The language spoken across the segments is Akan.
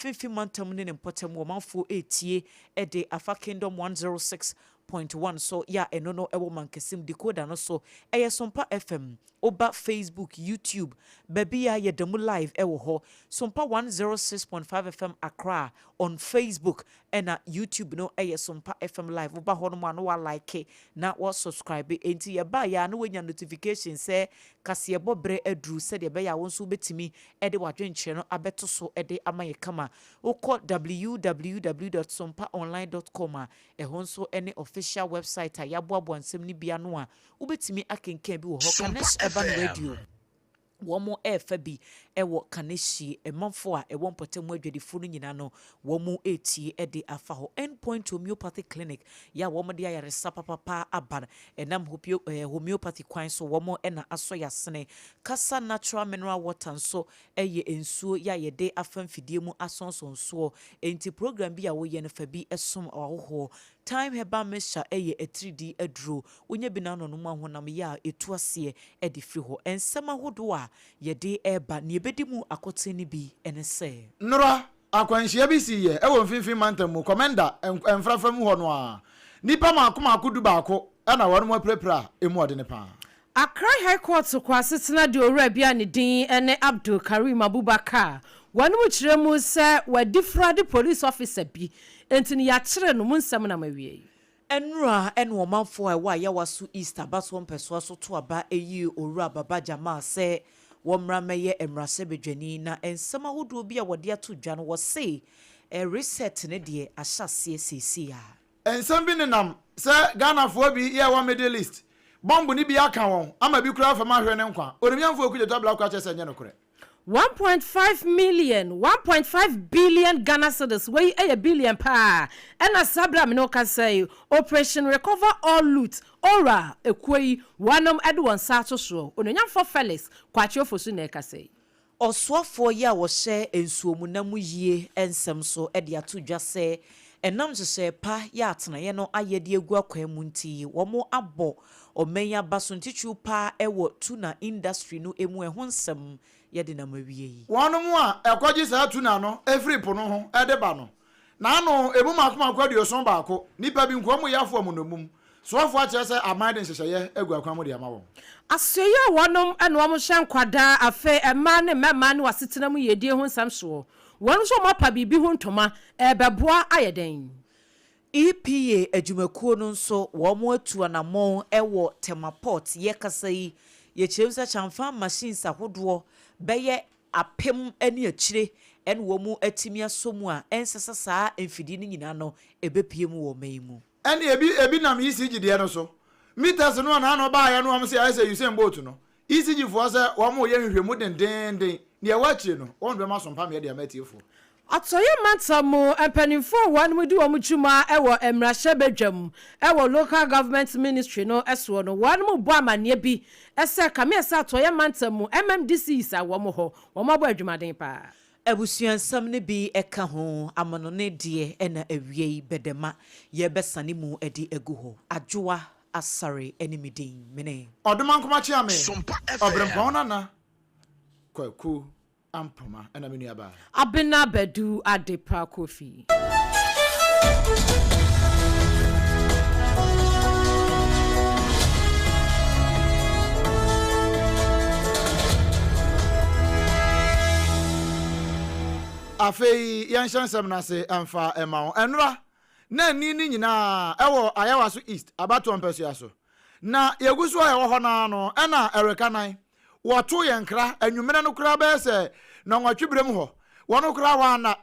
Mfimfini Mantam ne ne mpɔtam ɔmanfoɔ retie de afa Kingdom 106.1 so yɛ a ɛno no ɛwɔ Mankasim decoder no so ɛyɛ Sompa FM. Woba Facebook, YouTube, baabi a yɛda mu live ɛwɔ hɔ. Sompa 106.5 FM Accra on Facebook ɛna YouTube no ɛyɛ Sompa FM live. Woba hɔ nom a na wa like na wa subscribe. Enti yɛba yɛ a na wanya notification sɛ kaseɛbɔ berɛ aduru sɛdeɛ ɛbɛyɛ a wo nso wobɛtumi de w'adwenkyerɛ no abɛto so de ama yɛ kama. Wokɔ www dot sompaonline dot com a, ɛhɔ nso ne official website a yɛaboaboa nsɛm no bi ano a wobɛtumi akenkan bi wɔ hɔ. Sompa Kanesh Urban FM. Radio, wɔn refa bi wɔ Kaneshie. Manfoɔ a ɛwɔ mpɔtam adwadifoɔ no nyinaa no, wɔn retie de afa hɔ. End Point Homeopathy Clinic yɛ a wɔde ayaresa papapa aba no, ɛnam homeopathy kwan so, wɔn na asɔ yɛn asene. Kasa Natural Mineral Water nso yɛ nsuo yɛ a yɛde afa mfidie mu asɔnsɔn soɔ. Enti program bi a woyɛ no fa bi som w'ahohoɔ. Thyme Herbal Mixture yɛ atiridii aduro. Wonya bi na anonom a honam yɛ a ɛtu aseɛ de firi hɔ. Nsɛm ahodoɔ a yɛde reba, nea ɛbɛdi mu akoten no bi ne sɛ. Nnora, akwanhyia bi siiɛ wɔ Mfimfini Mantam mu, Komenda mfrafra mu hɔ no ara. Nnipa mmaako mmaako dubaako na wɔnom apirapira a emu ɔdene pa ara. Accra High Court kɔ asetena de owura bi a ne din ne Abdul Kareem Abubakar wɔnom kyerɛ mu sɛ wadi frade police officer bi nti no yakyere no mu nsɛm nam awiei. Nnora ne ɔmanfoɔ a ɛwɔ Ayawaso East abatoɔ mpɛsoa so to aba yii Owura Baba Jamal sɛ wɔmmra mmɛyɛ mmarahyɛbadwani na nsɛm ahodoɔ bi a wɔde ato dwa no wɔse reset no deɛ ahyɛ aseɛ seesei ara. Nsɛm bi nenam sɛ Ghanafoɔ bi yɛ wɔ Middle East, bɔmb no bi aka wɔn ama bi koraa fam ahwere ne nkwa. Onimnyamfoɔ Okudzeto Ablakwa kyerɛ sɛ ɛnyɛ nokorɛ. 1.5 million, 1.5 billion Ghana cedis, wei yɛ billion paa, ɛna saa berɛ a me ne wo kasa yi, Operation Recover All Loot, ORAL, ekuo yi, wɔnom de wɔn nsa ato soɔ. Onuonyamfoɔ Felix Kwakye Ofosu na ɛrekasa yi. Ɔsoafoɔ yi a ɔhyɛ nsuomuna mu yie nsɛm so de ato dwa sɛ ɛnam nhyehyɛɛ pa yɛ atenaeɛ no ayɛ de agu akwan mu nti wɔabɔ ɔman yi aba so ntitiriw pa ara wɔ tuna industry no mu ɛho nsɛm yɛde nam awie yi. Wɔnom a ɛkɔgye saa tuna no firi po no ho de ba no, na ano emu mmaako mmaako 71, nnipa bi nkoa mu yɛ afoa mu nnommum. Soafoɔ akyerɛ sɛ aban de nhyehyɛeɛ agu akwan mu de ama wɔn. Asoɛeɛ a wɔnom na wɔn hyɛ nkwadaa, afei mmaa ne mmarima ne w'asetena mu yiedie ho nsɛm soɔ. Wɔn nso wɔn apa biribi ho ntoma, ɛrebɛboa ayɛ dɛn? EPA adwumakuo no nso wɔn atu anamɔn wɔ Tema Port, yɛkasa yi yɛkyerɛ mu sɛ kyamfan machines ahodoɔ bɛyɛ 1000 ne akyire na wɔn atumi asɔ mu a ɛnsɛ sɛ saa mfidie no nyinaa no ɛbɛpue mu wɔ ɔman yi mu. Ɛne ebi ebi nam ECG deɛ no so. Meters no a naano baayɛ no wɔn se ayɛ sɛ Usain Bolt no. ECG foɔ sɛ wɔn reyɛ nhwehwɛmu dendeenden. Deɛ ɛwɔ akyire no, wɔn de bɛma asompameɛ de ama atiefoɔ. Atɔeɛ mantam mu mpanimfoɔ a wɔnom di wɔn dwuma wɔ mmarahyɛbadwam wɔ Local Government Ministry no soɔ no wɔnom bɔ amaneɛ bi sɛ kame sɛ Atɔeɛ mantam mu MMDCs a wɔn hɔ wɔn abɔ adwumaden paa. Abusuansɛm no bi ka ho, amanɔne deɛ na awiei bɛdɛma yɛbɛsane mu de agu hɔ. Adwoa Asare ne me din, mene. Ɔdomankoma Kyeame, Sompa Ɔberempɔn FM. Nana Kwaku Ampoma ɛna me nua baa. Abena Badu Adepa Kofi. Afei yɛnhyɛ nsɛm no ase mfa mma wo. Ɛnora na ani no nyinaa ɛwɔ Ayawaso East abatoɔ mpasua so. Na yɛgu so a yɛwɔ hɔ no ara no ɛna ɛreka nan. Wɔtoo yɛn nkra anwummerɛ no koraa bɛyɛ sɛ nnɔnwɔtwe berɛ mu hɔ. Wɔn koraa wɔanna.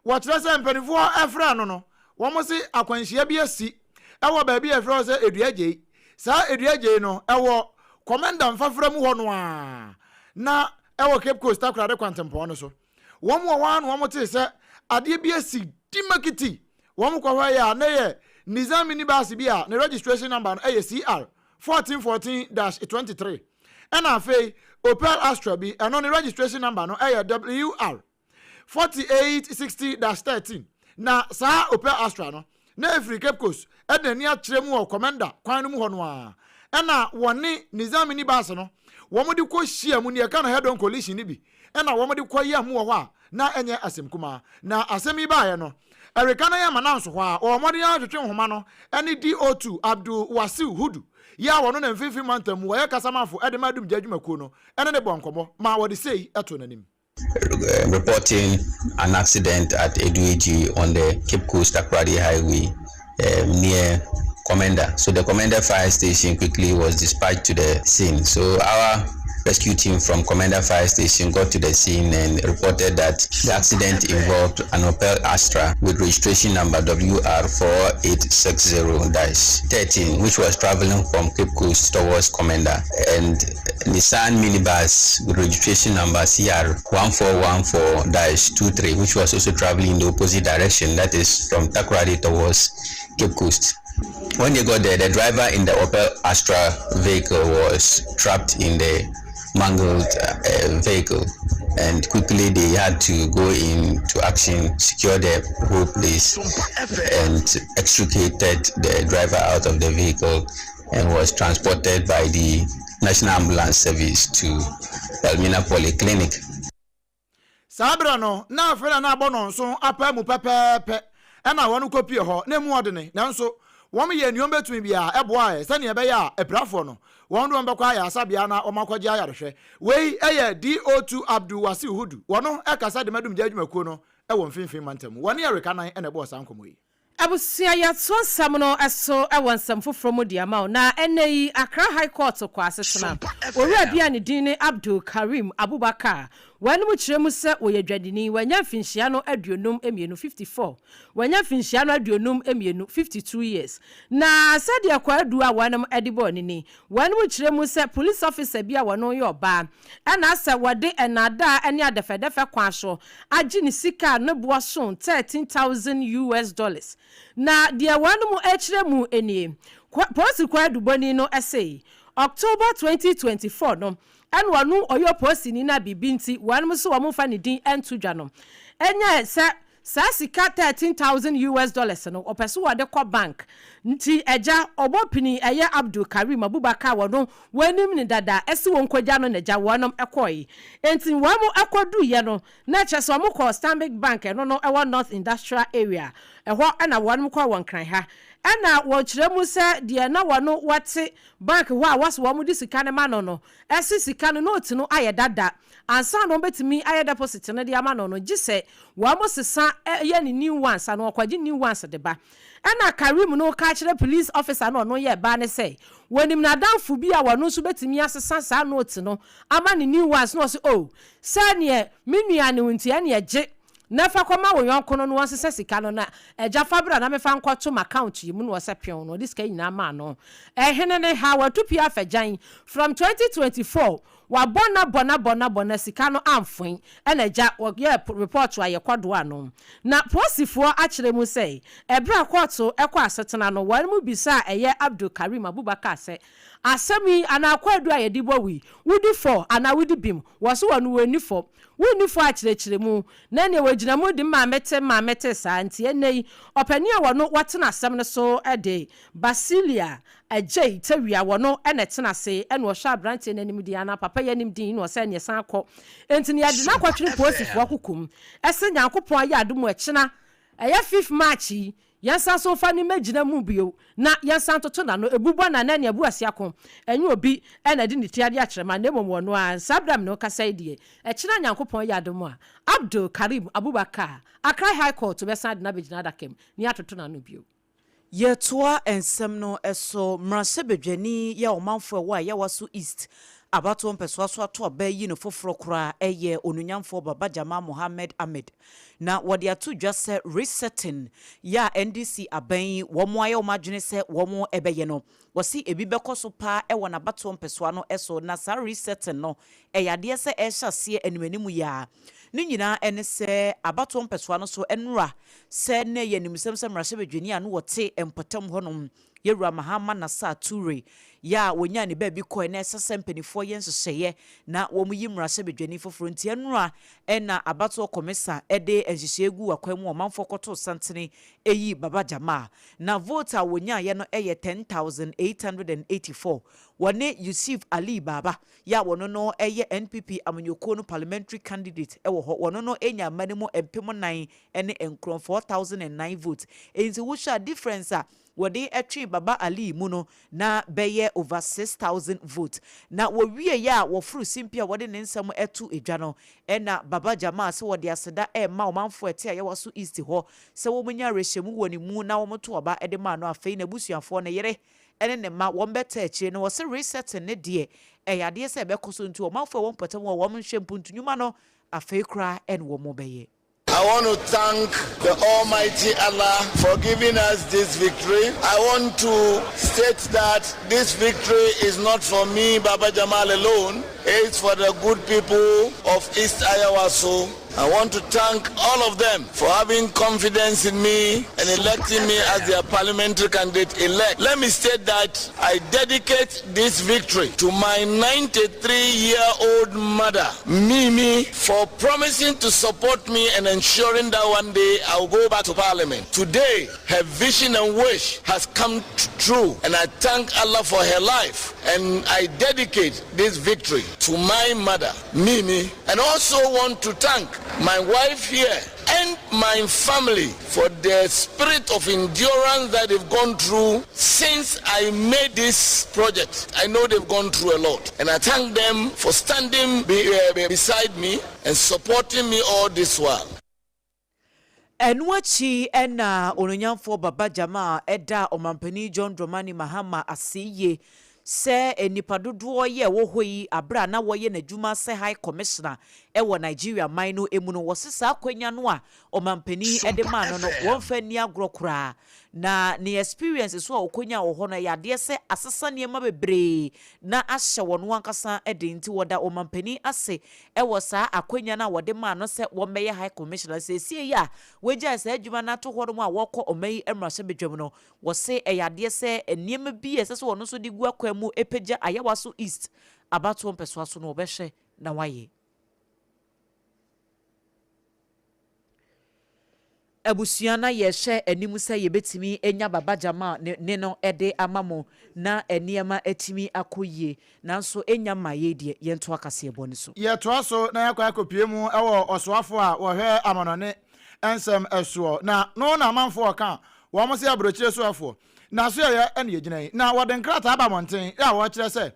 Wɔkyerɛ sɛ mpanimfoɔ frɛɛ no no, wɔse akwanhyia bi asi wɔ baabi a yɛfrɛ hɔ sɛ Edua Gyei. Saa Edua Gyei no, ɛwɔ Komenda Mfafra mu hɔ no ara, na ɛwɔ Cape Coast Takoradi kwantempɔn no so. Wɔn wɔ hɔ ara na wɔtee sɛ adeɛ bi asi Dimakiti. Wɔn kɔhwɛeɛ a, na ɛyɛ Nissan minibus bi a ne registration number no yɛ CR 1414-23. Ɛna afei Opel Astra bi, ɛno ne registration number no yɛ WR 4860-13. Na saa Opel Astra no, na ɛfiri Cape Coast de n'ani akyerɛ mu wɔ Komenda kwan no mu hɔ no ara. Ɛna wɔne Nissan minibus no, wɔde kɔhyia mu, nea ɛka no head-on collision no bi, ɛna wɔde kɔyɛ mu wɔ hɔ a, na ɛnyɛ asɛm kumaa. Na asɛm yi baeɛ no, ɛreka na yɛma no anso hɔ ara, wɔwɔ mmɔden ara twetwe nhoma no ne DO2 Abdul Wasiu Hudu yi a wɔno na Mfimfini Mantam mu wɔyɛ kasamafo de ma Adumgya adwumakuo no ne no bɔɔ nkɔmmɔ ma wɔde sei too n'anim. Reporting an accident at Edueji on the Cape Coast Takoradi Highway um, near Komenda. So the Komenda fire station quickly was dispatched to the scene. So our rescue team from Komenda Fire Station got to the scene and reported that the accident involved an Opel Astra with registration number WR4860-13, which was traveling from Cape Coast towards Komenda, and Nissan minibus with registration number CR1414-23, which was also traveling in the opposite direction, that is from Takoradi towards Cape Coast. When they got there, the driver in the Opel Astra vehicle was trapped in the mangled vehicle, and quickly they had to go into action, secure the whole place, and extricated the driver out of the vehicle and was transported by the National Ambulance Service to Elmina Polyclinic. Saa berɛ no, na afei na na abɔ nnɔnson apaa mu pɛpɛɛpɛ na wɔkɔpue hɔ. Na emu ɔdene, nanso wɔyɛɛ nea wɔbɛtumi biara boaeɛ sɛdeɛ ɛbɛyɛ a apirafoɔ no, wɔde wɔn bɛkɔ ayaresabea na wɔakɔgye ayarehwɛ. Wei yɛ DO2 Abdul Wasiu Hudu, wɔno kasa de ma Dumgya adwumakuo no wɔ Mfinfini Mantam mu. Wɔne Eric Anan na ɛbɔɔ saa nkɔmmɔ yi. Abusua, yɛatoa nsɛm no so wɔ nsɛm foforɔ mu de ama wo. Na ɛnnɛ yi, Accra High Court kɔ asetena. Owura bi a ne din ne Abdul Karim Abubakar, wɔanom kyerɛ mu sɛ ɔyɛ dwadini, wanya mfinhyia no 52, 54, wanya mfinhyia no 52, 52 years. Na sɛdeɛ kwaadu a wɔanom de bɔɔ no ni, wɔanom kyerɛ mu sɛ police officer bi a wɔno yɛ ɔbaa, ɛna asɛ wɔde nnaadaa ne adɛfɛdɛfɛ kwan so agye ne sika a ne boɔ so 13,000 US dollars. Na deɛ wɔnom rekyerɛ mu nie, Polisi kwaadubɔni no se, October 2024 no ɛna ɔno ɔyɛ polisini no a biribi nti wɔnom se wɔmfa ne din nto dwa no nyae sɛ Saa sika 13,000 US dollars no wɔpɛ so wɔde kɔ bank nti agya ɔbɔ pini ɛyɛ Abdul Karim Abubakar wɔno wɔnim no dada ɛse wɔn kɔgya no nagya wɔnom kɔe nti wɔn kɔ duiɛ no na kyerɛ sɛ wɔn kɔɔ Stanbic bank ɛno no ɛwɔ North Industrial Area ɛhɔ ɛna wɔnom kɔɔ wɔ Nkran ha ɛna wɔkyerɛ mu sɛ deɛ na wɔno wɔte bank hɔ a wɔse wɔn de sika no ma no no ɛse sika no note no ayɛ dada Ansa na wɔbɛtumi ayɛ deposit no de ama no no, gye sɛ wɔsesa yɛ no new ones anaa wɔkɔgye new ones de ba. Ɛna Karim no ka kyerɛ police officer no a ɔno yɛ baa no sɛ, wɔnim n'adamfo bi a ɔno nso bɛtumi asesa saa note no ama no new ones na ɔse oh, sɛ neɛ me nua ne wo nti ɛneɛ gye na fa kɔma wo yɔnko no na wɔnsesa sika no na agya fa bra na mefa nkɔto m'account yi mu na ɔsɛ pew na ɔde sika nyinaa maa no. Ɛhene ne ha, watu pie afa gyan from 2024 Wabɔ na bɔ na bɔ na bɔ na sika no amfoe ɛna agya wɔyɛɛ repɔɔto a yɛkɔdoa no. Na polisifoɔ akyerɛ mu sɛ ɛberɛ a kɔɔto kɔ asetena no wɔn mu bisaa ɛyɛ Abdul Karim Abubakar sɛ asɛm yi anaa kwaadu a yɛde bɔ wo yi wodi fɔ anaa wodi bem? Wɔse wɔn wɔnni fɔ. Wonni fɔ akyerɛkyerɛ mu na ɛneɛ wɔgyina mu de maame te maame te saa nti ɛnnɛ yi ɔpanin a wɔno wɔtena asɛm no so de Basilia Agyei tawia wɔ no na ɛtena ase na ɔhwɛ abranteɛ no anim din anaa papa yi anim din na ɔsɛ neɛ san kɔ enti no yɛde no akɔtwene polisifoɔ kokom ɛsɛ Nyankopɔn ayɛ adom ɛkyena ɛyɛ fifth March yi yɛnsan so mfa no mmɛgyina mu bio na yɛnsan ntoto n'ano ɛbu bɔ na nɛ nea abu ase ako ɛnyɛ obi na ɛde ne ti ade akyerɛ ma na mmom ɔno ara saa berɛ a mene wo kasa yi deɛ ɛkyena Nyankopɔn yɛ adom a Abdul Karim Abubakar Accra High Court bɛsan de no abɛgyina adaka mu na yɛatoto n'ano bio. Yɛtoa nsɛm no so, Mmarahyɛbadwani yi a ɔmanfoɔ a ɛwɔ Ayawaso East abatoɔ mpɛsoa so ato aba ayi no foforɔ koraa yɛ Onunyamfoɔ Baba Jamal Mohammed Ahmed. Na wɔde ato dwa sɛ resetting yɛ a NDC aban yi wɔn ayɛ wɔn adwene sɛ wɔn bɛyɛ no, wɔse ebi bɛkɔ so paa wɔ n'abatoɔ mpɛsoa no so na saa resetting no ɛyɛ adeɛ sɛ ɛrehyɛ aseɛ animanim yi ara. Ne nyinaa ne sɛ abatoɔ mpɛsoa no so nnora sɛ na ɛyɛ animsɛm sɛ mmarahyɛbadwani a na ɔte mpɔtam hɔnom, Yɛwura Mahama Nassar Toure. Yɛ a wɔnyaa ne baabi kɔɛ na ɛsɛ sɛ mpaninfoɔ yɛ nhyehyɛeɛ na wɔn yi mmarahyɛbadwani foforɔ nti ɛnora na abatoɔ kɔmisa de nhyehyɛeɛ guu akwan mu ɔmanfoɔ kɔtoo santene yii Baba Jamal. Na vote a wɔnyaaeɛ no yɛ 10,884. Wɔne Yusuf Ali Baba yɛ a wɔno no yɛ NPP amanyɔkuo no parliamentary candidate wɔ hɔ wɔno no nyaa mma no mu 4009, 4,009 votes. Nti wohwɛ a difference a wɔde twee Baba Ali mu no na bɛyɛ over 6,000 votes. Na wɔwieɛ a wɔforo simpie a wɔde ne nsɛm to dwa no, ɛna Baba Jamal sɛ wɔde aseda rema ɔmanfoɔ a ɛte Ayawaso East hɔ sɛ wɔnya awerɛhyɛmu wɔ ne mu na wɔto aba de maa no. Afei n'abusuafoɔ, ne yere ne ne mma wɔbɛtaa akyire no. Wɔse resetting no deɛ ɛyɛ adeɛ sɛ ɛbɛkɔ so nti ɔmanfoɔ a ɛwɔ mpɔtam hɔ wɔnhwɛ mpuntu nnwuma no afei koraa na wɔbɛyɛ. I want to thank the Almighty Allah for giving us this victory. I want to state that this victory is not for me, Baba Jamal alone. It's for the good people of East Ayawaso. I want to thank all of them for having confidence in me and electing me as their parliamentary candidate elect. Let me state that I dedicate this victory to my 93-year-old mother, Mimi, for promising to support me and ensuring that one day I will go back to parliament. Today, her vision and wish has come true, and I thank Allah for her life. And I dedicate this victory to my mother, Mimi, and also want to thank my wife here and my family for the spirit of endurance that they've gone through since I made this project. I know they've gone through a lot. And I thank them for standing be, beside me and supporting me all this while. Ɛno akyi na Onuonyamfoɔ Baba Jamal daa Ɔmanpanin John Dramani Mahama ase yie sɛ nnipa dodoɔ yi a ɛwɔ hɔ yi aberɛ a na wɔyɛ n'adwuma sɛ High Commissioner wɔ Nigeria man no mu no, wɔse saa akwanya no a Ɔmanpanin de maa no no wɔmfa nni agorɔ koraa na ne experience nso a ɔkɔnyaa wɔ hɔ no ɛyɛ adeɛ sɛ asesa nneɛma bebree na ahyɛ wɔn ankasa den nti wɔda Ɔmanpanin ase wɔ saa akwanya no a wɔde maa no sɛ wɔmmɛyɛ High Commissioner. Seesei yi a wɔagyae saa adwuma no ato hɔ nom a wɔrekɔ ɔman yi mmarahyɛbadwam no, wɔse ɛyɛ adeɛ sɛ nneɛma bi a ɛsɛ sɛ wɔn nso de gu akwan mu pagya Ayawaso East abatoɔ mpɛsoa so no wɔbɛhwɛ na wɔayɛ. Abusua na yɛhwɛ anim sɛ yɛbɛtumi anya Baba Jamal ne ne no de ama mo na nneɛma atumi akɔ yie nanso ɛnnya mmaeɛ yi deɛ yɛntoa kaseɛbɔ no so. Yɛtoa so na yɛakɔ akɔpue mu wɔ ɔsoafoɔ a wɔhwɛ amanɔne nsɛm soɔ, na no na amanfoɔ reka a wɔn se aburokyire soafoɔ N'asoɛeɛ na yɛgyina yi. Na wɔde nkrataa aba abɔnten a wɔkyerɛ sɛ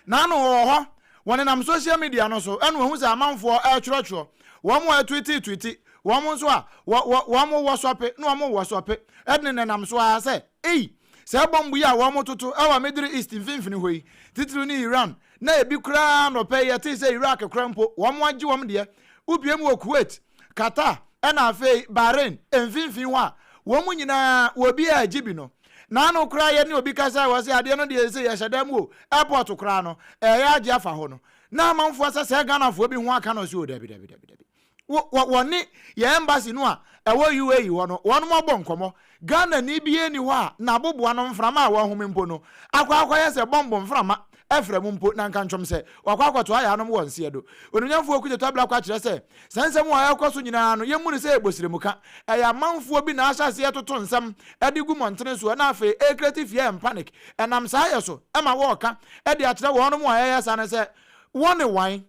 n'ano wɔ hɔ. Wɔnenam social media no so na wɔahu sɛ amanfoɔ retwerɛtwerɛ, wɔn a ɛtwiti twiti, wɔn nso a wɔ wɔ wɔn wɔsɔpe na wɔn wɔsɔpe de nenam so ara sɛ ei, saa bɔmbo yi a wɔtoto wɔ Middle East mfimfini hɔ yi, titiriw ne Iran, na ebi koraa anɔpa yi yɛtee sɛ Iraq koraa mpo wɔn agye wɔn deɛ, wopue mu wɔ Kuwait, Qatar ɛna afei Bahrain mfimfini hɔ a wɔn nyinaa obiara gye bi no. N'ano koraa yɛne obi kasae wɔ se adeɛ no deɛ sɛ yɛhyɛ dan mu o, airport koraa no ɛyɛ agye afa hɔ no. Na amanfoɔ sɛ sɛɛ Ghanafoɔ bi ho aka no ɔse o dabi dabi dabi dabi. Wɔ wɔ wɔne yɛn embassy no a ɛwɔ UAE hɔ no wɔnom abɔ nkɔmmɔ. Ghanani biara nni hɔ a n'aboboa no mframa a wɔhome mpo no akɔ akɔyɛ sɛ bɔmbo mframa Ɛfrɛ mu mpo, na nka ntwom sɛ wakɔ akɔto ayaanom wɔ nseɛ do. Onimnyamfoɔ Okudzeto Ablakwa kyerɛ sɛ, saa nsɛm a ɛrekɔ so nyinaa no, yɛmmu no sɛ ɛyɛ bosrɛmuka. Ɛyɛ amanfoɔ bi na ahyɛ aseɛ retoto nsɛm de gu mmɔntene soɔ na afei ɛrekreti fear and panic. Ɛnam saa yɛ so ma wɔreka de akyerɛ wɔnom a ɛreyɛ saa no sɛ wɔne wan.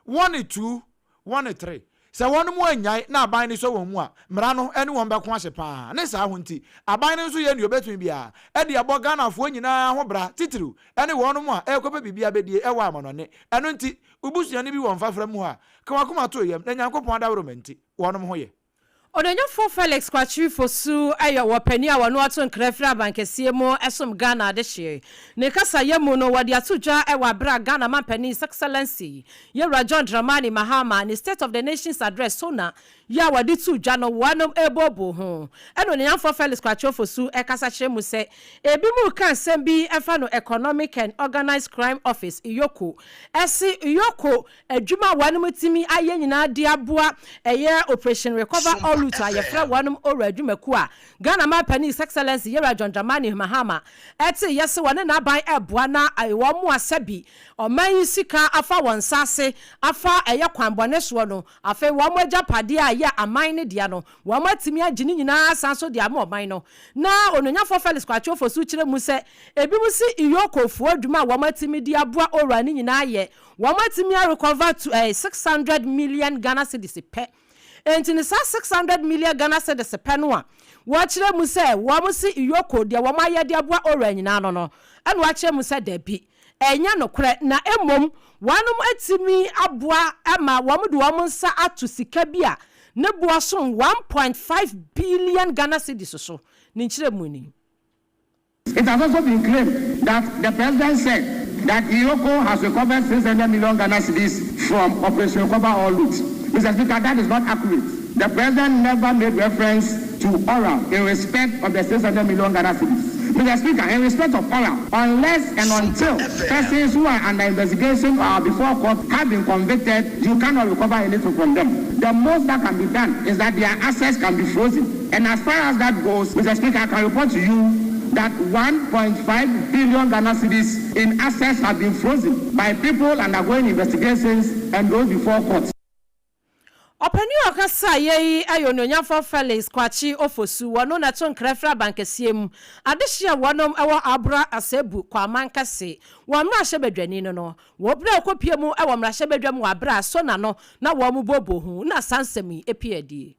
Wɔne tu, wɔne tre. Sɛ wɔnom annyae na aban no sɔ wɔn mu a, mmara no ne wɔn bɛko ahye paa. Ne saa ho nti, aban no nso yɛ nea obetumi biara de abɔ Ghanafoɔ nyinaa ho bra, titiriw ne wɔnom a ɛrekɔpɛ biribi abedie wɔ amanɔne. Ɛno nti, wo busuani bi wɔ mfafra mu hɔ a, ka w'akoma to yam na Nyankopɔn adaworoma nti, wɔnom ho yɛ. Onuonyamfoɔ Felix Kwakye Fosu yɛ ɔpanin a wɔno ato nkra firi abankɛseɛ mu som Ghana adehyeɛ. Ne kasayɛ mu no, wɔde ato dwa wɔ aberɛ a Ghana Mampanin His Excellency Yɛwura John Dramani Mahama ne State of the Nation's Address, SONA, yi a wɔde too dwa no wɔnom rebooboo ho. Ɛna Onuonyamfoɔ Felix Kwakye Ofosu kasa kyerɛ mu sɛ ebinom reka asɛm bi fa no Economic and Organised Crime Office, EOCO, se EOCO Adwuma a wɔnom tumi ayɛ nyinaa de aboa ɛyɛ Operation Recover All Loot a yɛfrɛ wɔnom Owura adwumakuo a Ghana Manpanin His Excellency Yewura John Dramani Mahama te yɛ se wɔne n'aban ɛreboa na wɔn mmoa sɛbi ɔman yi sika afa wɔn nsa ase afa ɛyɛ kwan bɔne soɔ no afei wɔn agyapadeɛ a ɛyɛ aman no dea no wɔn atumi agye ne nyinaa asan so de ama ɔman no. Na Onuonyafoɔ Felix Kwakye Ofosu kyerɛ mu sɛ ebinom se EOCO foɔ adwuma a wɔn atumi de aboa Owura no nyinaa yɛ wɔn atumi a recover to ɛyɛ 600 million Ghana cedis pɛ. Enti no saa 600 million Ghana cedis pɛ no a wɔkyerɛ mu sɛ wɔn se EOCO deɛ wɔn ayɛ de aboa Owura nyinaa no no ɛna wɔakyerɛ mu sɛ dabi ɛnyɛ nokorɛ na mmom wɔnom atumi aboa ma wɔn de wɔn nsa ato sika bi a ne boɔ som 1.5 billion Ghana cedis so. Ne nkyerɛmu ni. It has also been claimed that the president said that EOCO has recovered 600 million Ghana cedis from Operation Recover All Loot. Mr. Speaker, that is not accurate. The president never made reference to ORAL in respect of the 600 million Ghana cedis. Mr. Speaker, in respect of ORAL, unless and until persons who are under investigation or before court have been convicted, you cannot recover anything from them. The most that can be done is that their assets can be frozen. And as far as that goes, Mr. Speaker, I can report to you that 1.5 billion Ghana cedis in assets have been frozen by people undergoing investigations and those before court. Ɔpanin a ɔkasaeɛ yi yɛ Onuonyamfoɔ Felix Kwakye Ofosu, wɔno na ɛto nkra firi abankɛseɛ mu adehyeɛ a wɔnom wɔ Abura Asebu Kwaman Kɛse wɔ mmarahyɛbadwani no no wɔ berɛ a ɔkɔpue mu wɔ mmarahyɛbadwam wɔ aberɛ a SONA no na wɔn booboo ho na saa nsɛm yi pue adie.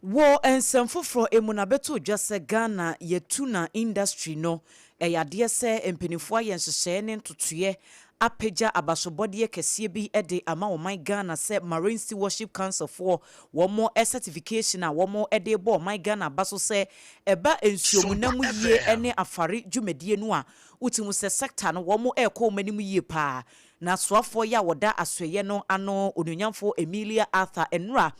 Wɔ nsɛm foforɔ mu no, abɛtɔ dwa sɛ Ghana yɛ tuna industry no, ɛyɛ adeɛ sɛ mpanimfoɔ ayɛ nhyehyɛeɛ ne ntotoeɛ apagya abasobɔdeɛ kɛseɛ bi de ama ɔman Ghana sɛ Marine Stewardship Council foɔ wɔn certification a wɔn de rebɔ ɔman Ghana aba so sɛ ɛba nsuomunam yie ne afare dwumadie no a, wotumi sɛ sector no wɔn rekɔ wɔn anim yie paa. Na soafoɔ yi a wɔda asoɛeɛ no ano, Onuonyamfoɔ Emilia Arthur nnora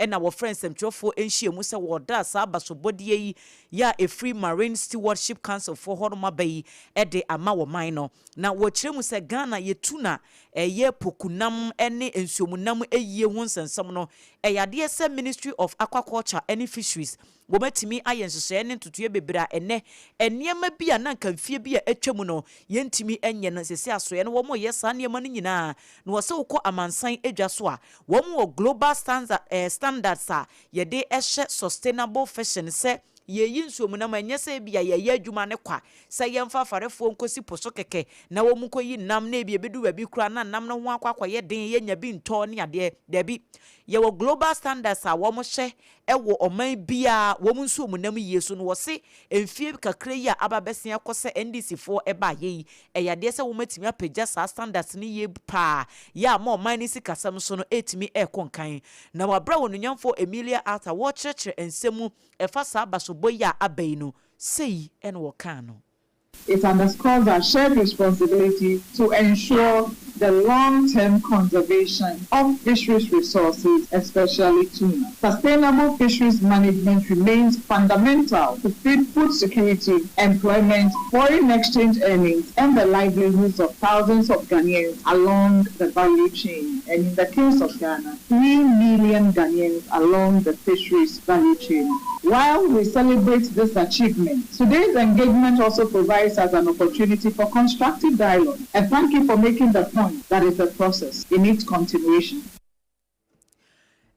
na wɔfrɛɛ nsɛmtwerɛfoɔ nhyiamu sɛ wɔreda saa abasobɔdeɛ yi yɛ a ɛfiri Marine Stewardship Council foɔ hɔnom aba yi de ama wɔman no. Na wɔkyerɛ mu sɛ Ghana yɛ tuna ɛyɛ pokunam ne nsuomunam yie ho nsɛnsɛm no, ɛyɛ adeɛ sɛ Ministry of Aquaculture ne Fisheries Wɔatumi ayɛ nhyehyɛe ne ntotoeɛ bebree a ɛnnɛ, nneɛma bi a na anka mfeɛ bi a atwam no yɛntumi nyɛ no, seesei asoɛeɛ no wɔreyɛ saa nneɛma no nyinaa. Na wɔ sɛ wokɔ amansan dwa so a, wɔn wɔ global standards a yɛde hyɛ sustainable fishing sɛ yɛreyi nsuomunam a, ɛnyɛ sɛ ebia yɛreyɛ adwuma no kwa sɛ yɛmfa afarefoɔ nkɔsi po so kɛkɛ na wɔnkɔyi nam na ebia ɛbɛdu baabi koraa na nam no ho akɔ akɔyɛ den, yɛnnya bi ntɔ ne adeɛ. Dabi. Yɛwɔ global standards a wɔhyɛ wɔ ɔman biara wɔn nsuomunam yie so no wɔse mfie kakra yi a aba abɛsen akɔ sɛ NDC foɔ baayɛ yi ɛyɛ adeɛ sɛ wɔn atumi apagya saa standards no yie paa yɛ ama ɔman no sikasɛm so no ɛretumi ɛrekɔ nkan. Na wɔ aberɛ a Onuonyamfoɔ Emilia Arthur wɔrekyerɛkyerɛ nsɛm mu ɛfa saa abasobɔ yi a aba yi no sei na wɔkaa no. It underscores our shared responsibility to ensure the long-term conservation of fisheries resources, especially tuna. Sustainable fisheries management remains fundamental to food security, employment, foreign exchange earnings, and the livelihoods of thousands of Ghanaians along the value chain. And in the case of Ghana, 3 million Ghanaians along the fisheries value chain. While we celebrate this achievement, today's engagement also provides us an opportunity for constructive dialogue. And thank you for making the point that it's a process. It needs continuation.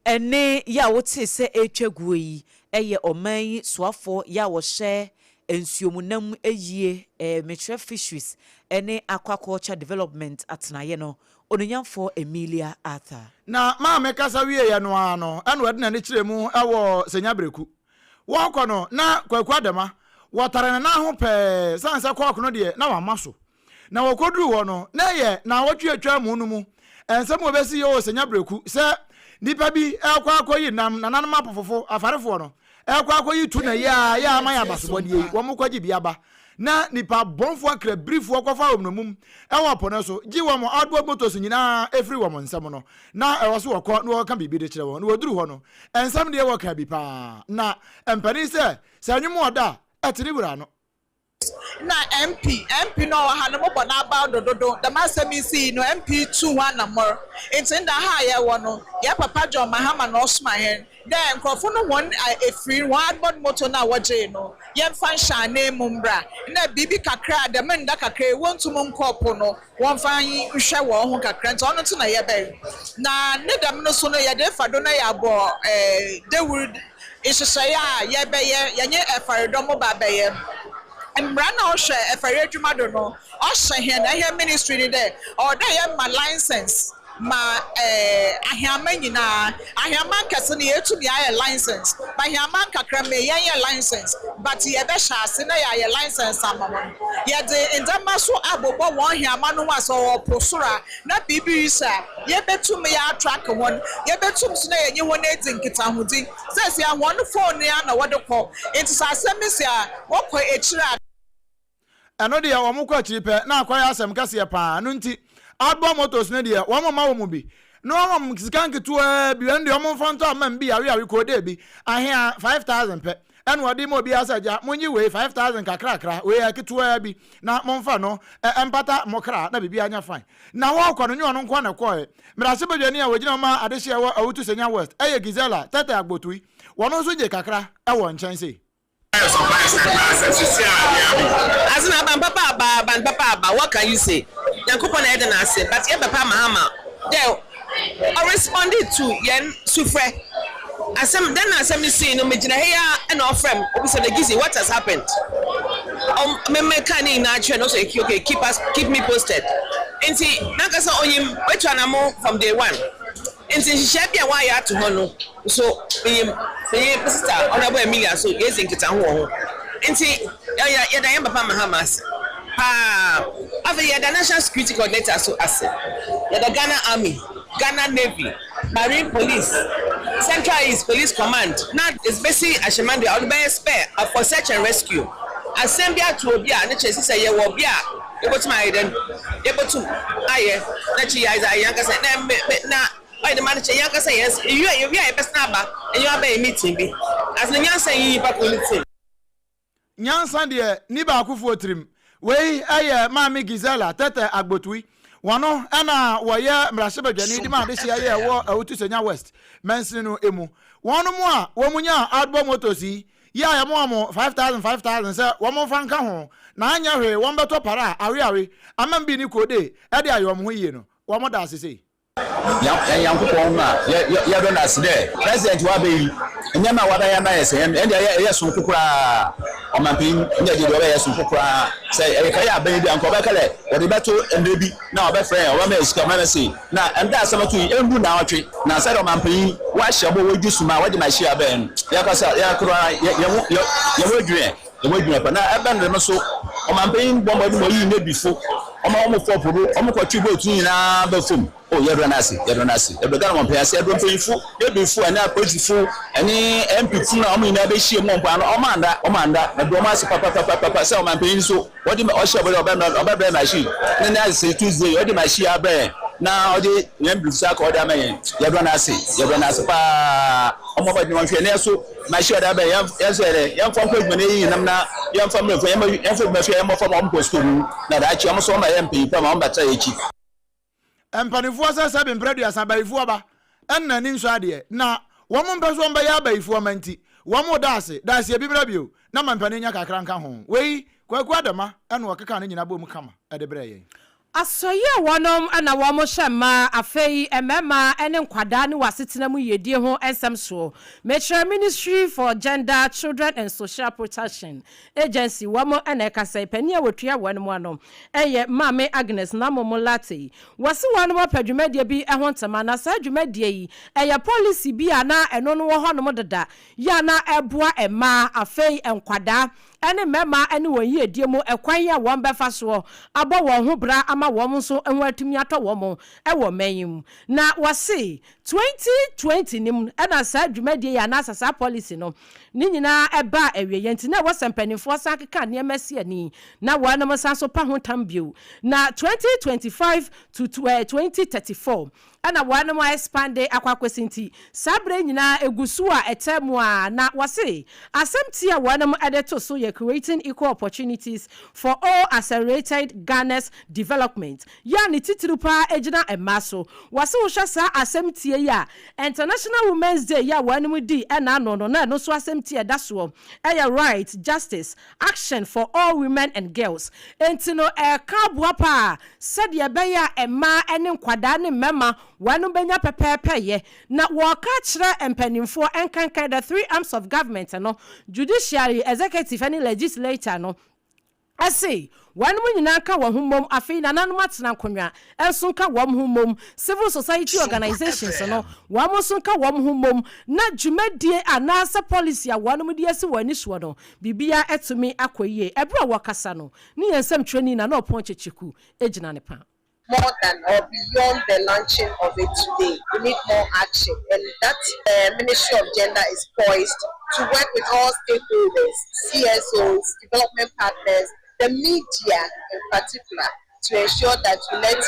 Ɛnne yi a wotee sɛ ɛretwa guo yi yɛ ɔman yi soafoɔ yi a wɔhyɛ nsuomunam yie, mekyerɛ Fisheries ne Aquaculture Development atenaeɛ no, Onuonyamfoɔ Emilia Arthur. Na maame kasa wieeɛ no ara no, ɛna ɔde n'ani kyerɛɛ mu wɔ Senya-Breku. Wɔrekɔ no, na Kwaku Adama, wɔtare ne nan ho pɛɛ, sane sɛ kɔɔk no deɛ, na wama so. Na wɔkɔduruu hɔ no, na ɛyɛ naawɔtwe a atwa mu no mu nsɛm a wɔbɛsi yɛ wɔ Senya-Breku sɛ nnipa bi rekɔ akɔyi nam, nananom apofofo, afarefoɔ no, rekɔ akɔyi tuna yi a yɛ ama yɛ abasobɔdeɛ yi, wɔkɔgye bi aba. Na nnipa bɔnfoɔ akrabirifoɔ kɔfa wɔn nnommum wɔ po no so, gye wɔn outboard motors nyinaa firi wɔn nsam no, na ɛwɔ so wɔkɔ na wɔkɔka biribi de kyerɛ wɔn. Na wɔduru hɔ no, nsɛm deɛ wɔkaa bi paa. Na mpanin sɛ, sɛ nnwom wɔ da a, ɛte ne wura ano. Na MP, MP no a ɔwɔ ha no mobɔ n'abaw do dodo, dɛm asɛm yi sii no MP tuu ho anamɔr. Ntsi nda ha a yɛwɔ no, yɛn papa John Mahama na ɔsoma hɛn dɛ nkorɔfo no hɔn efir, hɔn armoured motor no a wɔgyee no, yɛmfa nhyɛ ananmu mbra. Nna biribi kakra a dɛm nda kakra yi wonntum nnkɔɔ po no, wɔmfa nhwɛ hɔn ho kakra ntsi ɔno ntsi na yɛbae. Na ne dɛm no so no yɛdze fa do na yɛabɔ dawur nhyehyɛɛ a yɛbɛyɛ, yɛnye ɛfardɔm ba abɛyɛ. Mbra no a ɔhwɛ ɛfar edwuma do no, ɔhyɛ hɛn, hɛn ministry no dɛ ɔwɔ dɛ yɛma licence ma aheama nyinaa. Aheama nkɛse no yeetum yɛayɛ licence, but aheama nkakramba yi yɛnnyɛ licence, but yɛbɛhyɛ ase na yɛayɛ licence ama hɔn. Yɛdze ndzɛmba so abobɔ hɔn heama no ho a sɛ ɔwɔ po sor a na biribi risi a, yebetum yɛatrack hɔn, yebetum so na yɛnye hɔn edzi nkitahodzi. Sesei hɔn phone yi ara na wɔdze kɔ, ntsi sɛ asɛm si a, wɔkɔ ekyir a. Ɛno deɛ wɔn kɔ akyiri pɛ na akɔyɛ asɛm kɛseɛ paa. Ɛno nti Outbound Motors no deɛ wɔn mma wɔn bi na wɔn wɔn sika nketewaa bi, ɛno deɛ wɔn mfa ntɔ ama bi aweawe koodee bi ahea 5000 pɛ ɛna wɔde ma obiara sɛ agya monyi wei 5000 kakrakra wei yɛ ketewaa bi na momfa no mpata mo kra na biribiara nyɛ fine. Na wɔrekɔ no nyɛ ɔno nko ara na ɛkɔɔɛ. Mmarahyɛbadwani a wɔgyina hɔ ma adehyeɛ wɔ Awutu Senya West ɛyɛ Gisela Tete Agbotui, wɔn nso gye kakra wɔ nkyɛn sei. As in aban papa aba aban papa aba what can you say Nyankopɔn na yɛda no ase but yɛn papa Mahama dɛ ɔ responded to yɛn sufrɛ asɛm dɛn na asɛm no sii no megyina ha yi ara na ɔfrɛ me obisa dɛ Gizzy what has happened ɔm me me kaa ne nyinaa kyerɛ no ɔsɛ okay keep us keep me posted nti nankasa onyim oetu anamo from day one. Ntsi nhyehyɛɛ bi a wɔayɛ ato hɔ no so minyim menye me sister Honourable Emilia so yeedzi nkitaho wɔ ho. Ntsi yɛyɛ yɛda hɛn papa Mahama ase paa. Afei yɛda National Security Coordinator so ase. Yɛda Ghana Army, Ghana Navy, Marine Police, Central East Police Command na edze besi ahyɛmma do a ɔno bɛyɛ spare for search and rescue. Asɛm bi ato obi a ne kyerɛ sɛ yɛwɔ bi a Yebotum ayɛ dɛn? Yebotum ayɛ na kyɛ yɛadze ayɛ hɛnankasa na me me na ɔyɛ dɛm a no kyɛ hɛnankasa hɛn se yewie a yewie a yɛbɛsan aba nye wo abɛyɛ meeting bi. Adze no nyansa nnyi nyimpa kor ne tsir. Nyansa deɛ nni baakofoɔ tirim. Wei yɛ Maame Gisela Tetteh Agbotui. Wɔno na wɔyɛ mmarahyɛbadwani de ma adehyeɛ yɛ ɛwɔ Awutu Senya West mansini no mu. Wɔnom a wɔn nyaa Outboard Motors yi Yi a yɛma wɔn 5,000 5,000 sɛ wɔmfa nka ho, na anyɛ hwee wɔbɛtɔ para a aweawe, amambi ne koode de ayɛ wɔn ho yie no, wɔda ase sei. Hɛn Nyankopɔn no a yɛdɔ no ase dɛ President ɔaba yi, ndzɛmba a ɔabɛyɛ ama hɛn sɛ hɛn dze yɛ soronko koraa. Ɔmampanyin ndɛ dze ɔbɛyɛ soronko koraa. Sɛ yɛkɛyɛ aban bi a nka ɔbɛka dɛ wɔdze bɛto mber bi na ɔbɛfrɛ hɛn, ɔbɛma hɛn sika, ɔbɛma hɛn sei. Na mbrɛ asɛm to yi, enndu naawɔtwe na sɛdeɛ ɔmampanyin wɔahyɛ bɔ wɔdzi suma a wɔdze ma ahyia bɛn no, yɛkasa yɛkora ara yɛ yɛ yɛ ho edwin ɛ, yɛ ho edwin pa. Na ɛbɛn dɛm so, ɔmampanyin bɔ mbɔden ma oyii n'ebifo, ɔma wɔn fɔɔ po do, wɔn kɔtwee boat no nyinaa ba famu. Oh, yɛdɔ no ase, yɛdɔ no ase, yɛdɔ Ghana ɔmampanyin ase, yɛdɔ mpanyinfo, n'ebifo, ɛne apolisifo, ɛne MP fo no a wɔn nyinaa bɛhyia mu wɔ mpoano, wɔn anda, wɔn anda, yɛdɔ wɔn ase papapapapa sɛ ɔmampanyin nso. Wɔde ma ɔhyɛ bɔ dɛ ɔbɛma ɔbɛbrɛ machine ne ne adze Tuesday ɔde machine abrɛ hɛn na ɔde hɛn briefs aka ɔde ama hɛn yɛdɔ no ase yɛdɔ no ase paa ɔmmɔ mbɔdzen ɔnhwɛ na so machine ɔde abrɛ hɛn yɛn so yɛ dɛ yɛmfa nkɔ edwuma na yɛnyi nam na yɛmfa mbrɛ fie yɛmfa edwuma fie yɛmmɔ fam ɔmo kɔ school mu na daakye ɔmo so ɔmo ayɛ mpanyin pa ma ɔmo bɛtra hɛn ekyir. Mpaninfoɔ sɛ sɛbe mprɛ aduasa abayifoɔ ba nna ani nsɔ adeɛ na wɔn mpɛ sɛ wɔn bɛyɛ abayifoɔ mma nti wɔn da ase da aseɛ bi mmra bio na ma mpanin nya kakra nka ho. Wei Kwaku Adama na ɔkekaa ne nyina boom kama de brɛɛ yɛn. Asɔeɛ a wɔnom na wɔn hyɛ mmaa, afei mmarima ne nkwadaa ne wɔ asetena mu yiedie ho nsɛm soɔ. Mekyerɛ Ministry for Gender, Children and Social Protection Agency, wɔn na ɛkasa yi. Panin a wɔtua wɔnom ano yɛ Maame Agnes Namomo Lartey. Wɔse wɔnom apɛ dwumadie bi ho ntoma na saa dwumadie yi ɛyɛ policy bi a na ɛno no wɔ hɔnom deda yɛ a na ɛboa mmaa, afei nkwadaa ne mmarima ne wɔn yiedie mu ɛkwan a wɔn bɛfa soɔ abɔ wɔn ho bra ama wɔn nso ho atumi atɔ wɔn wɔ ɔman yi mu. Na wɔse. 2020 no mu na saa dwumadie yi anaasɛ saa policy no ne nyinaa ɛbaa awieɛ nti na ɛwɔ sɛ mpanimfoɔ san keka nneɛma si ani na wɔnom san so pa ho tam bio. Na 2025 to 2034 ɛna wɔnom a expande akɔ akɔsi nti saa berɛ nyinaa ɛgu so a ɛtɛ mu a. Na wɔse asɛm ti a wɔnom de to so yɛ "Creating Equal Opportunities for All, Accelerated Ghana's Development", yɛ a ne titiri paa gyina mmaa so. Wɔse wohwɛ saa asɛm tie yi a, International Women's Day yi a wɔnom di ɛna ano no, na ɛno nso asɛm tie ɛda soɔ ɛyɛ "Right, Justice, Action for All Women and Girls". Enti no ɛka aboa paa sɛdeɛ ɛbɛyɛ a mmaa ne nkwadaa ne mmarima wɔnom bɛnya pɛpɛɛpɛyɛ. Na wɔka kyerɛ mpanimfoɔ, nkankan the three arms of government no, judiciary, executive ne legislature no, ɛse wɔnom nyinaa ka wɔn ho mmom. Afei nananom atena nkonnwa nso nka wɔn ho mmom, civil society organizations no, wɔn nso nka wɔn ho mmom, na dwumadie anaasɛ policy a wɔnom de asi wɔn ani soɔ no, biribiara atumi akɔ yie. Ɛberɛ a wɔkasa no ne yɛn nsɛmtwerɛni na na ɔpɔn Kyekyeku gyina ne pa. More than or beyond the launching of it today. We need more action, and that Ministry of Gender is poised to work with all stakeholders, CSOs, development partners, the media in particular, to ensure that we let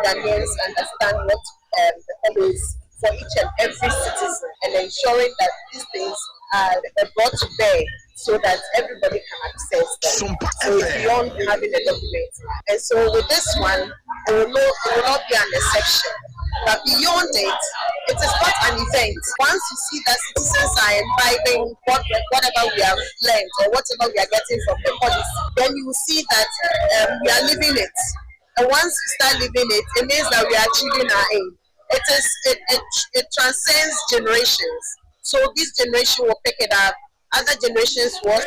Ghanaians understand what the policy is for each and every citizen and ensuring that these things are brought to bear so that everybody can access them. So it's beyond having a document. And so with this one, it will not be an exception. But beyond it, it is not an event. Once you see that citizens are imbibing whatever we have learned or whatever we are getting from the policy, then you will see that we are living it. And once you start living it, it means that we are achieving our aim. It transcends generations. So this generation will pick it up, other generations will.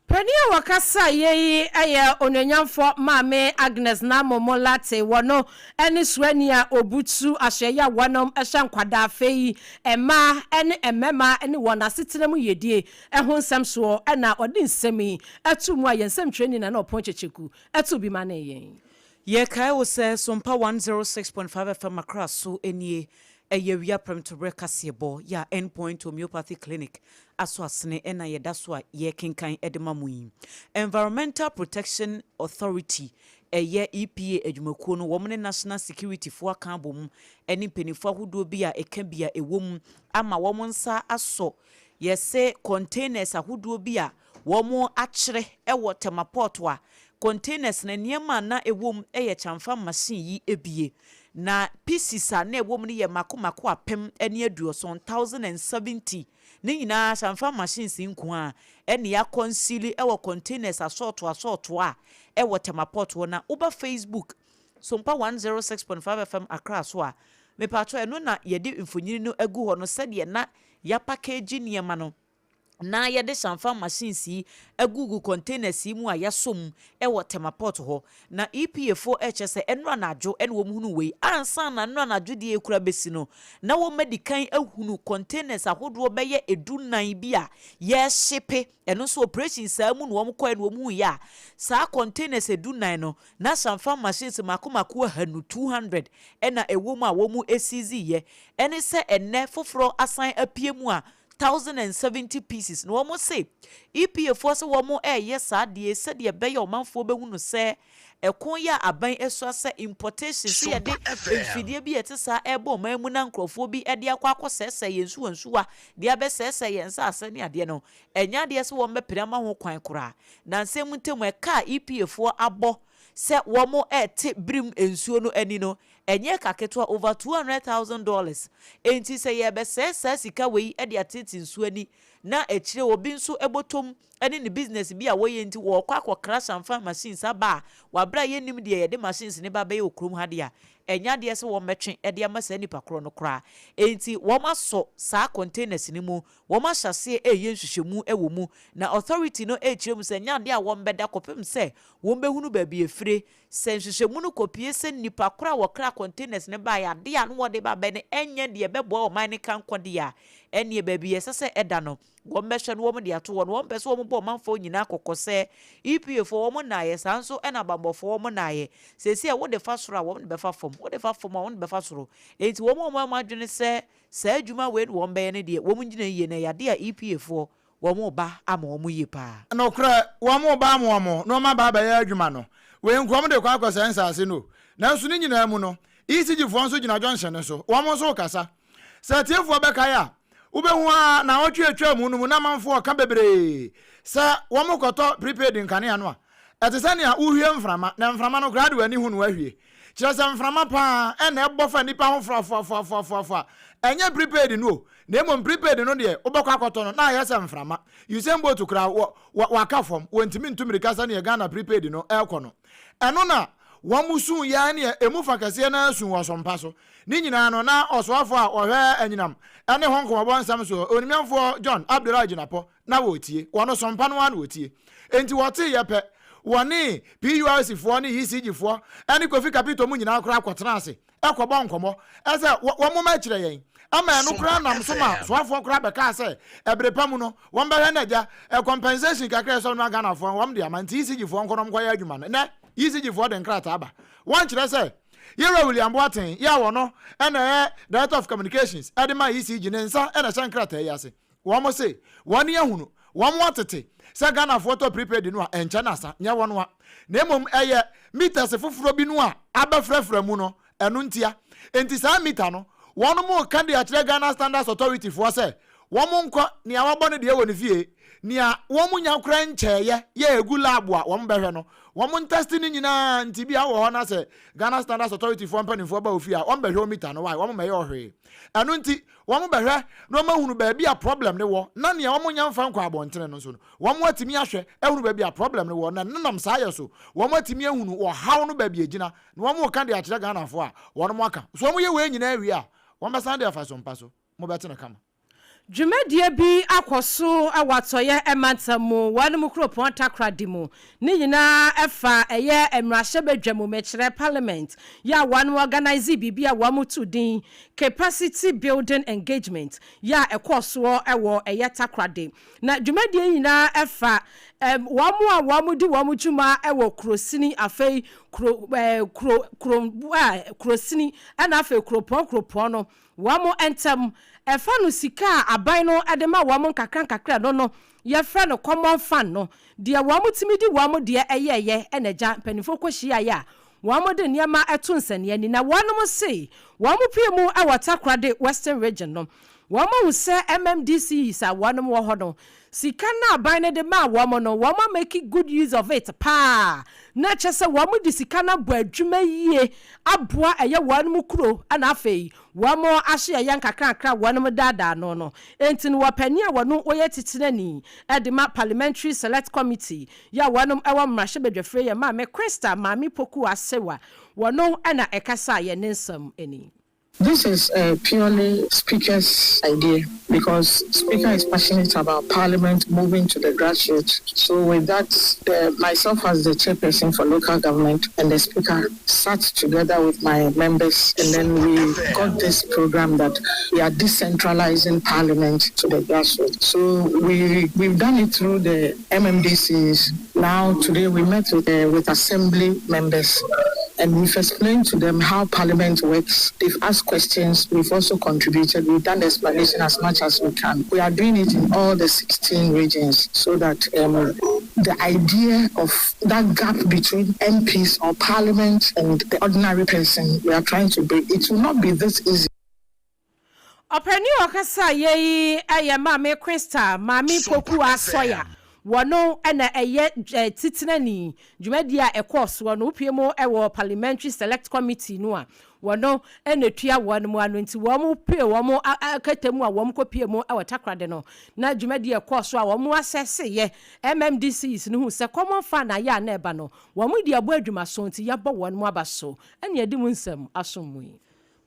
Panin a wɔkasa yɛ yi yɛ onuonyamfoɔ Maame Agnes Namomo Late. Wɔno ne suani a obutu ahyɛyɛ a wɔnom hyɛ nkwadaa afɛ yi, mmaa ne mmarima ne wɔn asetena mu yɛdie ho nsɛm soɔ, ɛna ɔde nsɛm yi ɛto mu a yɛn nsɛmtwerɛni na na ɔpɔn Kyekyeku ɛto bi ma ne yɛn. Yɛkae wo sɛ Sompa 106.5 FM Accra so nie. Ɛyɛ wia prɛmtoberɛ kaseɛbɔ yɛ a Endpoint Homeopathy Clinic aso asene ɛna yɛda so a yɛkenkan de ma mo yi. Environmental Protection Authority, ɛyɛ EPA adwumakuo no, wɔn ne National Security foɔ aka abɔ mu ɛne mpanimfoɔ ahodoɔ bi a ɛka bi a ɛwɔ mu ama wɔn nsa asɔ yɛsɛ containers ahodoɔ bi a wɔn akyerɛ ɛwɔ Tema Port, a containers na nneɛma a na ɛwɔ mu yɛ kyamfa machine yi ebie, na pieces a na ɛwɔ mu no yɛ mako mako 1070, 1070. Ne nyinaa kyamfa machines nko a ɛne akɔnsili ɛwɔ containers asɔɔto asɔɔto a ɛwɔ Tema Port hɔ. Na woba Facebook, Sompa 106.5 FM Accra so a, mepatɔ ɛno na yɛde mfonini no agu hɔ no, sɛdeɛ na yɛapackage nneɛma no na yɛde hyɛnfa machines yi agugu containers yi mu a yɛasɔ ɛwɔ Tema Port hɔ. Na EPA foɔ ɛkyɛ sɛ ɛno anadwo ɛna wɔn hunu wei. Ansa na ɛno anadwo deɛ ekura besi no, na wɔn adi kan ahunu containers ahodoɔ bɛyɛ 14 bi a yɛrehyepe. Ɛno nso operation saa mu na wɔn kɔɛ na wɔn hu yɛ a saa containers 14 no na hyɛnfa machines mako mako 200, 200, ɛna ɛwɔ mu a wɔn eseize yɛ. Ɛne sɛ ɛnɛ foforɔ asan apue mu a 1070 pieces. Na wɔn se EPA foɔ sɛ wɔn ɛreyɛ saa adeɛ sɛdeɛ ɛbɛyɛ ɔmanfoɔ bɛhu no sɛ ɛko yɛ a aban asua sɛ importation sɛ yɛde mfidie bi yɛte saa ɛrebɔ ɔman mu na nkurɔfoɔ bi ɛde akɔ akɔsɛɛsɛ yɛn nsuwa nsuwa de abɛsɛɛsɛ yɛn nsaase ne adeɛ no, ɛnyɛ adeɛ sɛ wɔn bɛpere ama ho kwan koraa. Na nsɛm ntam ɛka a EPA foɔ abɔ sɛ wɔn ɛrete birim nsuo no ani no, ɛnyɛ kaketewa, over $200,000. Enti sɛ yɛbɛsɛɛ saa sika wei de atete nsuo ani na akyire obi nso bɔtɔm ne ne business bi a wɔyɛ nti wɔrekɔ akɔkra hyɛnfa machines aba a wabere a yɛnnim deɛ yɛde machines ne ba bɛyɛ wɔ kurom ha deɛ a, ɛnyɛ adeɛ sɛ wɔn bɛtwe de ama saa nipa korɔ no koraa. Enti wɔn asɔ saa containers no mu, wɔn ahyɛ aseɛ ɛreyɛ nhwehwɛmu wɔ mu, na authority no ɛrekyerɛ mu sɛ ɛnyɛ adeɛ a wɔn bɛda kɔpem sɛ wɔn bɛhunu baabi efire. Sɛ nhwehwɛmu no kɔpie sɛ nipa korɔ a wɔkra containers no baeɛ, adeɛ a no wɔde ba bɛ no ɛnyɛ deɛ ɛbɛboa ɔman no ka nkɔ deɛ a ɛnneɛ baabi a ɛsɛ sɛ ɛda no, wɔbɛhwɛ na wɔde ato hɔ. Na wɔmpɛ sɛ wɔbɔ ɔmanfoɔ nyinaa kɔkɔ sɛ EPA foɔ wɔn nnaeɛ, saa nso na abanbɔfoɔ wɔn nnaeɛ. Seesei a wode fa soro a, wɔn de bɛfa fam, wode fa fam a, wɔn de bɛfa soro. Enti wɔn a wɔayɛ wɔn adwene sɛ saa adwuma wei na wɔbɛyɛ no deɛ, wɔn ngyina yie, na ɛyɛ adeɛ a EPA foɔ wɔreba ama wɔn yie paa. Nokorɛ, wɔreba ama wɔn na wɔaba abɛyɛ adwuma no. Wei nko, wɔde kɔ akɔsɛe nsaase no o. Nanso ne nyinaa mu no, ECG foɔ nso gyina junction no so, wɔn nso rekasa. Sɛ atiefoɔ bɛkae a, wobɛhu ara naawɔtwe a ɛtwaa mu no mu na amanfoɔ reka bebree sɛ wɔrekɔtɔ prepaid nkanea no a, ɛte sɛ nea worehwie mframa, na mframa no koraa de w'ani hu no ahwie. Kyerɛ sɛ mframa pa ara na ɛbɔ fa nnipa ho foafoafoafoafoa. Ɛnyɛ prepaid no o, na mmom prepaid no deɛ wobɛkɔ akɔtɔ no na ayɛ sɛ mframa. Usain Bolt koraa wɔ, wɔ, waka fam, wɔntumi ntu mmirika sɛdeɛ Ghana prepaid no rekɔ no. Ɛno na wɔn suu yɛ ara neɛ ɛmu fa kɛseɛ no ara suu wɔ so mpa so. Ne nyinaa no, na ɔsoafoɔ a ɔhwɛ anyinam ne ho nkɔmmɔbɔ nsɛm soɔ, Onimnyamfoɔ John Abdulai Jinapor, na wɔretie. Wɔn so mpa no ara na wɔtie. Enti wɔteeɛ pɛ, wɔne PURC foɔ ne ECG foɔ ne Kofi Kapito mu nyinaa koraa kɔtenaa ase kɔbɔ nkɔmmɔ sɛ wɔmmoma akyerɛ yɛn. Ama ɛno koraa nam so ma soafoɔ koraa bɛkaa sɛ ɛbere pa mu no wɔbɛhwɛ na agya compensation kakra a ɛsɛ wɔn ma Ghanafoɔ no wɔn de ama nti ECG foɔ nkɔ na wɔnkɔyɛ adwuma no. Nnɛ ECG foɔ de nkrataa ba. Wɔnkyerɛ sɛ Yɛwura William Boateng yi a wɔno na ɛyɛ Director of Communications de ma ECG ne nsa na ɛhyɛ nkrataa yi ase. Wɔn se wɔn ani ahunu, wɔn atete sɛ Ghanafoɔ tɔ prepaid no a ɛnkyɛ na asa, nyɛ wɔn a, na mmom ɛyɛ meters foforɔ bi no a abɛfrafra mu no, ɛno ntia. Enti saa meter no, wɔn reka de akyerɛ Ghana Standards Authority foɔ sɛ wɔn nkɔ, nea wabɔ ne deɛ wɔ ne fie, nea wɔn nya koraa nkyɛeɛ yɛ ɛgu lab a wɔn bɛhwɛ no, wɔn ntɛste ne nyinaa, nti bia wɔ hɔ na sɛ Ghana Standards Authority foɔ mpanimfoɔ ba wo fie a, wɔn bɛhwɛ wo meter no, why, wɔn mmɛyɛ wo hwee. Ɛno nti, Wɔbɛhwɛ na wɔahunu baabi a problem no wɔ, na nea wɔnnya mfa nkɔ abɔntene no nso no, wɔatumi ahwɛ ahunu baabi a problem no wɔ, na nenam saa yɛ so, wɔatumi ahunu ɔhaw no baabi a ɛgyina, na wɔreka de akyerɛ Ghanafoɔ a, wɔnom aka. So wɔyɛ wei nyinaa wie a, wɔbɛsan de afa so mpa so. Mobɛte no kama. Dwumadie bi akɔ so wɔ Atɔeɛ mantam mu, wɔnom kuropɔn Takoradi mu. Ne nyinaa ɛfa ɛyɛ mmarahyɛbadwa mu, mekyerɛ parliament, yɛ a wɔnom organise biribi a wɔnom too din Capacity Building Engagement yɛ a ɛkɔɔ soɔ wɔ ɛyɛ Takoradi. Na dwumadie yi nyinaa ɛfa wɔn a wɔn di wɔn dwuma wɔ kurosini afei kuro kuro kuro kurosini ɛna afei kuropɔn kuropɔn no wɔn ntam. Ɛfa no sika a aban no de ma wɔn nkakra nkakra no no yɛfrɛ no common fund no deɛ wɔn tumi di wɔn deɛ ɛyɛɛyɛ ɛna agya mpanimfoɔ kɔhyiaeɛ a Wɔde nneɛma to nsania ani na wɔnom se wɔn pue mu wɔ Takoradi Western Region no, wɔn ahu sɛ MMDCs a wɔnom wɔ hɔ no, sika no a aban no de maa wɔn no, wɔn a make good use of it paa, na kyerɛ sɛ wɔn de sika no abɔ adwuma yie aboa ɛyɛ wɔnom kuro na afei wɔn ahyeɛyɛ nkakrankra a wɔnom daadaa ano no. Enti no wɔpɛ nea wɔno wɔyɛ titenani de ma Parliamentary Select Committee Yɛ a wɔnom wɔ mmarahyɛbadwafie yɛ Maame Crystal Maame Poku Asewa, wɔno na ɛkasaa yɛ ne nsɛm ni. This is a purely speaker's idea because speaker is passionate about parliament moving to the grassroots so with that the myself as the chairperson for local government and the speaker sat together with my members and then we got this program that we are decentralizing parliament to the grassroots so we we've done it through the MMDCs now today we met with uh, with assembly members and we've explained to them how parliament works. They've asked questions. We've also contributed. We've done the explanation as much as we can. We are doing it in all the 16 regions so that um, the idea of that gap between MPs or parliament and the ordinary person, we are trying to break. It will not be this easy. Ɔpanin a ɔkasaeɛ yi yɛ Maame Crystal Maame Poku Asɔya. Wɔno na ɛyɛ titenani dwumadie a ɛkɔɔ soɔ no, wopue mu wɔ Parliamentary Select Committee no a, wɔno na ɛtua wɔn ano nti wɔn pue wɔn akata mu a wɔn kɔpue mu wɔ Takoradi no, na dwumadie a ɛkɔɔ so a wɔn asɛseeɛ MMDCs no hu sɛ common fund ayɛ a na ɛba no, wɔn de abɔ adwumaso nti yɛabɔ wɔn aba so ɛne yɛde mu nsɛm asom mu yi.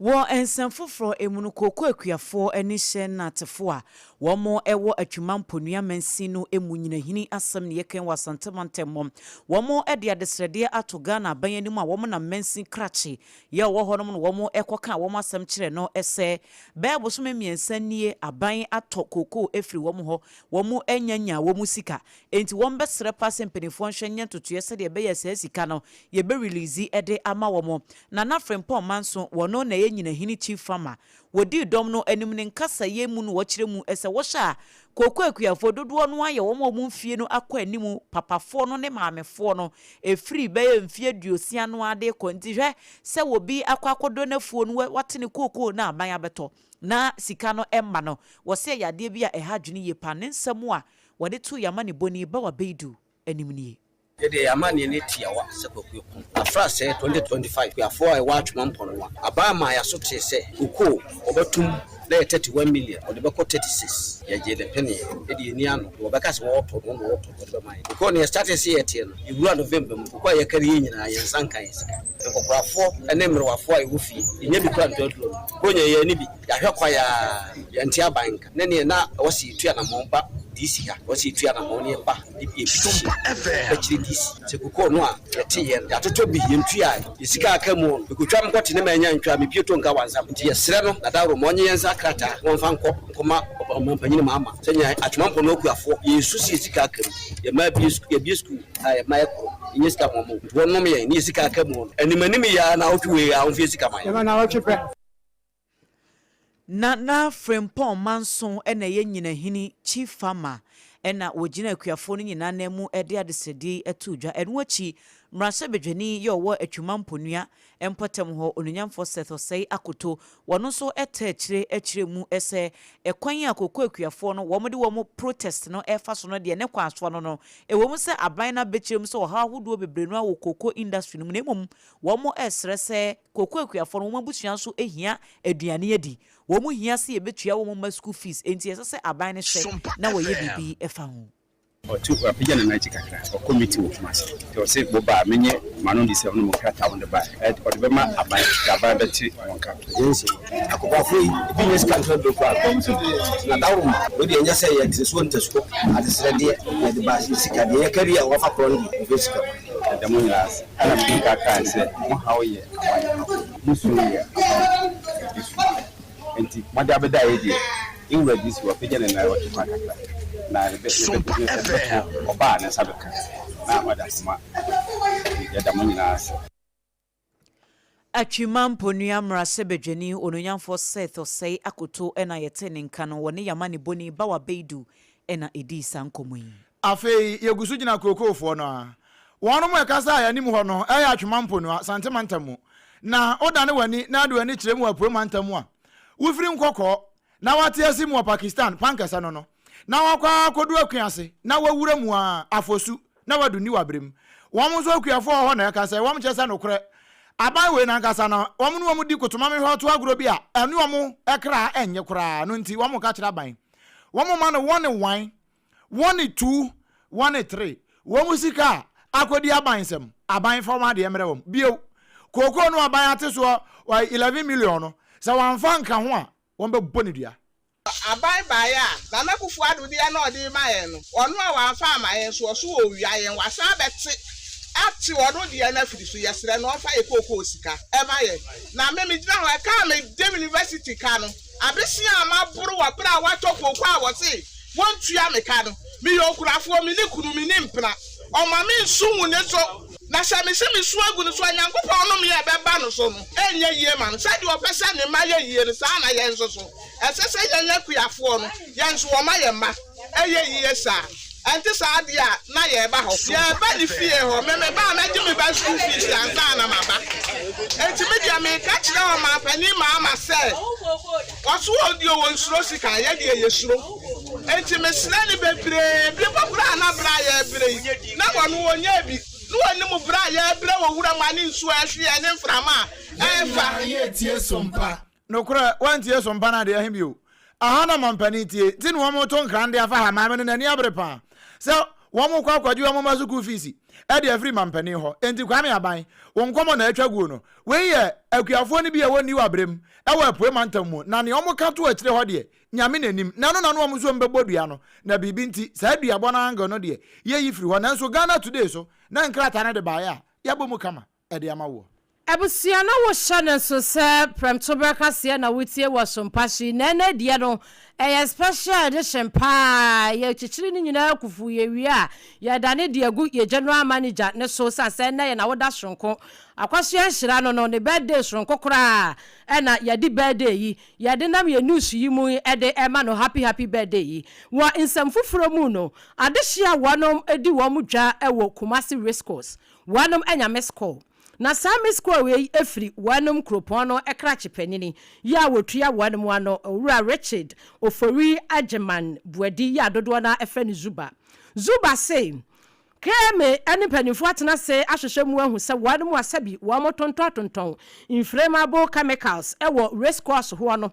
Wɔ nsɛm foforɔ mu no, kooko akuafoɔ ne hyɛn nnatefoɔ a wɔn wɔ Atwima Mponua mansin no mu nyinahini asɛm na yɛkan wɔ Asante mantam mu. Wɔn de adesrɛdeɛ ato Ghana aban anim a wɔn nam mansin krakye yɛ ɔwɔ hɔnom na wɔn kɔkaa wɔn asɛm kyerɛ no sɛ bɛyɛ bosome mmiɛnsa nie aban atɔ kookoo afiri wɔn hɔ, wɔn anya nyaa wɔn sika. Enti wɔn bɛsrɛ paa sɛ mpaninfoɔ nhwɛ nyɛ ntotoeɛ sɛdeɛ ɛbɛyɛ a saa sika no yɛbɛ release de ama wɔn. Nana Frimpong Manso, wɔno na ɛyɛ Nyinahini Chief Farmer. Wɔdii dɔm no anim ne nkasayɛ mu na wɔkyerɛ mu sɛ wɔhyɛ a kooko akuafoɔ dodoɔ no ara yɛ wɔn a wɔn mfie no akɔ anim, papafoɔ no ne maamefoɔ no, ɛfiri bɛyɛ mfeɛ aduosia no ara de rekɔ. Nti hwɛ sɛ obi akɔ akɔdɔ n'afuo no wate ne kookoo no a aban abɛtɔ na sika no mma no. Wɔse ɛyɛ adeɛ bi a ɛha adwene yie paa. Ne nsɛm a wɔde too yɛn amanebɔni Bawa Beidu anim nie. Yɛdeɛ yɛn amanneɛ no tiawa sɛ Kwaku Aku. Afra sɛɛ 2025 kuafoɔ a ɛwɔ Atwoma Mpɔnoa aban maa yɛaso tee sɛ kokoo wɔbɛtom na yɛ 31 million wɔde bɛkɔ 36. Yɛgyee ne peneɛ de yɛnni ano deɛ wɔbɛka sɛ wɔretɔ no wɔn na wɔretɔ no wɔde bɛma yɛn. Kokoo no yɛ startee sɛ yɛteɛ no yɛwura November mu kokoo a yɛkari yɛn nyinaa yɛn nsa nka yɛn sika. Nkɔkorafoɔ ne mmerewafoɔ a yɛwɔ fie yɛnnya bi koraa ntɔ aduro no. Buronya yɛn ani bi yɛahwɛ kwaeɛ ara yɛnte aban nka. Ne neɛ na ɛwɔ sɛ yɛtu anamɔn ba DC ha, ɛwɔ sɛ yɛtu anamɔn na yɛba de yɛ petition bɛkyerɛ DC sɛ kokoo no a yɛteeɛ no yɛatotɔ bi, yɛntuaeɛ, yɛ sika a aka mu no mekɔtwa mekɔte ne mannya antwa a mepue to nka wansam. Nti yɛsrɛ no Nadaworo ma ɔnye yɛn nsa krataa na ɔmfa nkɔ nkɔma Ɔmanpanyin Mahama sɛ nea Atwemampɔn no akuafoɔ yɛresu sɛ yɛ sika aka mu, yɛn mma abue sukuu, yɛabue sukuu a yɛn mma yɛkɔ yɛnnya sika ma wɔn nti wɔnnom yɛn ne yɛ sika aka mu no anim anim yi ara naawɔtwe wei ara ɔmfa yɛ sika ma yɛn. Nana Frimpong Manso na ɛyɛ Nyinahini, Chief Farmer, na ɔgyina akuafoɔ no nyinaa nan mu de adesrɛdeɛ yi too dwa. Ɛno akyi, mmarahyɛbadwani yi a ɔwɔ Atwima Mponua mpɔtam hɔ, Onuonyamfoɔ Seth Osei Akoto, ɔno nso taa akyire kyerɛɛ mu sɛ ɛkwan a kooko akuafoɔ no wɔde wɔn protest no refa so no deɛ ne kwan soɔ no no, ɛwɔ mu sɛ aban no abɛkyerɛ mu sɛ ɔhaw ahodoɔ bebree no ara wɔ kooko industry no mu na mmom wɔresrɛ sɛ Kooko akuafoɔ no, wɔn abusua nso hia aduane adi. Wɔn hia sɛ yɛbɛtua wɔn mma school fees, enti ɛsɛ sɛ aban no hwɛ na wɔyɛ biribi fa ho. Ɔtu wapagya ne nan akyi kakra, ɔkɔ meeting wɔ Kumasi nti ɔse mo ba a menye m'ano ndi sɛ ɔno mo krataa a wɔde bae ɛ ɔde bɛma aban nti aban bɛte wɔn ka. Agency no, akokoafo yi ebi nyɛ sika nto aduro koraa na dawuroma wei deɛ ɛnyɛ sɛ yɛ ntesuo ntasuo adesrɛdeɛ yɛde ba yɛ sika deɛ yɛkari a wɔafa korɔ no deɛ yɛfɛ sika. Yɛda mo nyinaa ase. Ɛna mede ka kae sɛ, Mo haw yɛ aban haw, mo su yɛ aban su. Enti mode abɛda yɛ deɛ, yɛn wura DC wapagya ne nan watu kwan kakra, na yɛbɛ yɛbɛ yɛde bɛto ɔba a ne nsa bɛka, na ɔde akɔma aban. Enti yɛda mo nyinaa ase. Atwima Mponua Mmarahyɛbadwani Onuonyamfoɔ Seth Osei Akoto na yɛtee ne nka no, wɔne Yamaniboni Bawa Beidu na ɛdii saa nkɔmmɔ yi. Afei yɛgu so gyina kookoofoɔ no a wɔnom ɛkasa a yɛanim hɔ no yɛ Atwema Mponua, Sante mantam mu. Na wodane w'ani na ade w'ani kyerɛ mu wɔ Apuei mantam mu a, wofiri Nkɔkɔɔ na wate ase mu wɔ Pakistan pankɛsɛ no no, na wakɔ ara akɔdu Akuase na wawura mu ara Afosu na wadu Niwa berem. Wɔn nso akuafoɔ wɔ hɔ na ɛka sɛ wɔn kyerɛ sɛ nokorɛ aban wei no ankasa no wɔn ne wɔn di kotomamehwɛ ɔto agorɔ bi a ɛne wɔn kra ɛnnye koraa no nti wɔn ka kyerɛ aban wɔn ma no wɔne wan Wɔne two, wɔne three. Wɔn sika a akɔdi aban nsam, aban fa wɔn adeɛ mmerɛ wɔn. Bio, kookoo no aban ate soɔ 11 million no, sɛ wɔamfa anka ho a, wɔbɛbɔ no dua. Aban baeɛ a, Nana Akufo Addo deɛ na ɔde rema yɛn no, ɔno a wamfa amma yɛn nso, ɔso ɔrewia yɛn, wasan abɛte ate ɔno deɛ no afiri so, yɛsrɛ no ɔmfa yɛn kookoo sika mma yɛn. Na me megyina hɔ, ɛka a mede university ka no, Abesea a maboro wɔ bere a wɔatɔ kooko a wɔse wontua me ka no. Meyɛ okurafoɔ, menni kunu, menni mpena. Ɔmma me nsu ngu ne so. Na sɛ mese mesu agu ne so a, Nyankopɔn nnome a ɛbɛba no so no renyɛ yie ma no. Sɛdeɛ ɔpɛ sɛ ne mma yɛ yie no, saa ara na yɛn nso so, ɛsɛ sɛ yɛn akuafoɔ no, yɛn nso wɔma yɛn mma yɛ yie saa. Ɛnte saa deɛ a, na yɛreba hɔ. Yɛreba ne fie hɔ. Me meba a, mɛgye me ba sukuu fees ansa na maba. Enti me deɛ meka kyerɛ Ɔmanpanin Mahama sɛ, ɔso wɔn deɛ wɔnsuro sika, yɛ deɛ yɛsuro. Enti mesrɛ no bebree, bi mpo koraa na berɛ a yɛrebrɛ yi, na wɔn wɔnyɛɛ bi. Na wɔnim berɛ a yɛrebrɛ wɔ wuram a ne nsuo a ɛhwe yɛn ne mframa a ɛrefa. Nokorɛ, woantie sompa no adeɛ he bio. Aha na mampanin tie, nti ne wɔn reto nkran de afa ha, maame no n'ani abere paa. Sɛ. wɔn rekɔ akɔgye wɔn mma sukuu fees de afiri mampanin hɔ. Enti Kwame Aban, wo nkɔmmɔ na atwa guo no. Wei yɛ akuafoɔ no bi a ɛwɔ New Abrem wɔ Apuei mantam mu, na nea wɔka too akyire hɔ deɛ, Nyame na nim. Na ɛno na na wɔn nso wɔbɛbɔ dua no, na biribi nti, saa duabɔ no angle no deɛ, yɛyi firi hɔ. Nanso Ghana Today so na nkrataa no de baeɛ a, yɛabɔ mu kama de ama woɔ. Abusua na wo hyɛ no nso sɛ prɛmtoberɛ kaseɛ na wo tie wɔ Sompahye yi na ɛnɛ deɛ no ɛyɛ special edition paa yɛ kyekyere ne nyinaa kufu yɛ wie a yɛ dane de agu yɛ general manager ne so sane sɛ ɛnɛ yɛ nawoda soronko Akwasoa nhyira no no ne birthday soronko koraa ɛna yɛde birthday yi yɛde nam yɛ news yi mu de ɛma no happy happy birthday yi. Wɔ nsɛm foforɔ mu no adehyeɛ a wɔnom di wɔn dwa wɔ Kumasi race course wɔnom anya miss call. Na saa miss call wei firi wɔnom kuropɔn no krakye panini yi a wɔtua wɔnom ano, Owura Richard Ofori Agyeman Boadi yi a dodoɔ no ara frɛ no Zuba. Zuba se, KMA ne mpaninfoɔ atena ase ahwehwɛ mu ahu sɛ wɔnom a sɛbi wɔn tontɔntontɔn inflammable chemicals wɔ race course hoɔ no,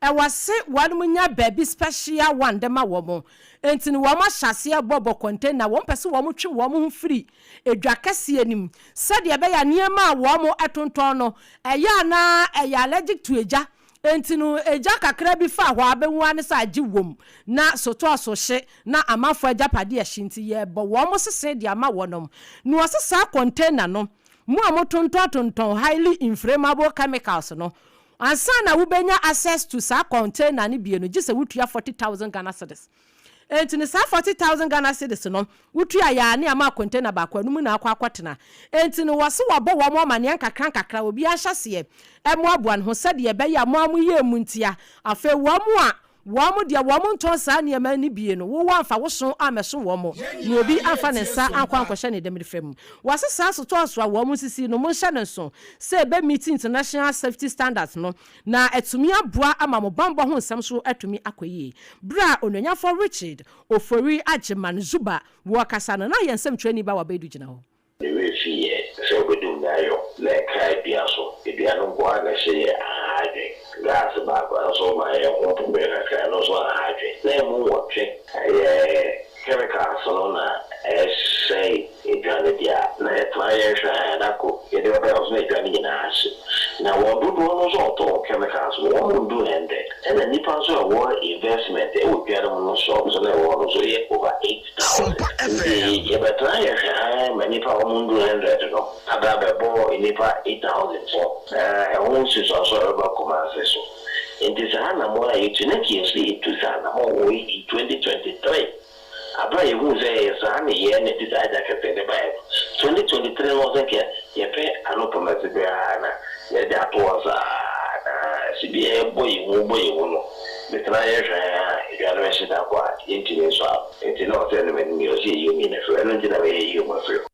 Ɛwɔ se wɔnom nya baabi special one de ma wɔn. Enti no wɔn ahyɛ aseɛ bɔ bɔ container, wɔn pɛ se wɔn twe wɔn ho firi edwa kɛseɛ no mu sɛdeɛ ɛbɛyɛ a nneɛma a wɔn tontɔn no ɛyɛ a na ɛyɛ allergic to egya. Enti no egya kakra bi fa hɔ a bɛhu ara ne sɛ agye wom na sotɔɔso hye na amanfoɔ agyapadeɛ hye nti yɛbɔ wɔn sese de ama wɔnom. Na wɔse saa container no mo a motontɔn tontɔn highly inflammable chemicals no Ansa na wobɛnya access to saa container no bie no, gye sɛ wotua 40,000 Ghana cedis. Enti no saa 40,000 Ghana cedis no, wotua yɛ a ne ama container baako, ɛno mu na akɔ akɔtena. Enti no wɔse wɔbɔ wɔn amaneɛ nkakra nkakra, obiara nhyɛ aseɛ mmoaboa ne ho sɛdeɛ ɛbɛyɛ a mo a moyɛɛ mu ntia. Afei wɔn a Wɔn deɛ, wɔn ntɔn saa nneɛma no bie no, wo woamfa wo so ammɛso wɔn, na obi amfa ne nsa ankɔ ankɔhyɛ ne dɛm fam. Wɔse saa sotɔɔso a wɔn sisi no, monhyɛ no nso sɛ ɛbɛ meet international safety standards no, na atumi aboa ama mo banbɔ ho nsɛm so atumi akɔ yie. Berɛ a Onuonyamfoɔ Richard Ofori Agyeman Zuba wɔrekasa no, na yɛn nsɛmtwerɛni Bawa Baidu gyina hɔ. Ne werɛ fii yɛ sɛ obedum n'ayɔ na ɛkaa dua so. Dua no nko ara na ɛhyɛ yɛ aha adwen. Glass baako nso ma yɛ ho popoe kakra, ɛno nso aha adwen. Na emu nwɔtwe yɛ chemicals no na ɛsɛe dua no deɛ a, na yɛtena yɛnhwɛ a da koro yɛde bɛba yɛn so na dua no nyinaa ahye. Na wɔn dodoɔ no nso a wɔtɔn chemicals no wɔn ndu hundred. Ɛna nnipa nso a ɛwɔ investment wɔ dua no mu no shops no a ɛwɔ hɔ no nso yɛ over 8000. Nti yɛbɛtra yɛhwɛ hann ma nnipa a wɔn ndu hundred no aba abɛbɔ nnipa 8000 so na ɛho nsunsuanso a ɛbɛba Kumasi so. Nti saa anamɔn a yɛtu na nka yɛsɛ yɛtu saa anamɔn wei in 2023 Aber a yehuu sɛ ɛyɛ saa nneyɛɛ na ɛde saa gya kɛseɛ no baeɛ no, 2023 no ɔsɛ nka yɛpɛ ano pɔmɛse biara na yɛde ato hɔ saa na sɛ bi a ɛbɔ yɛn hu bɔ yɛn hu no bɛtena yɛhwɛ a dwa no bɛhye da ko a yɛntumi nsɔ ano. Nti na ɔsɛ no m'anim yi ɔsɛ yɛyi omi no afiri hɔ ɛno nti na meyɛyi ɔmo afiri hɔ.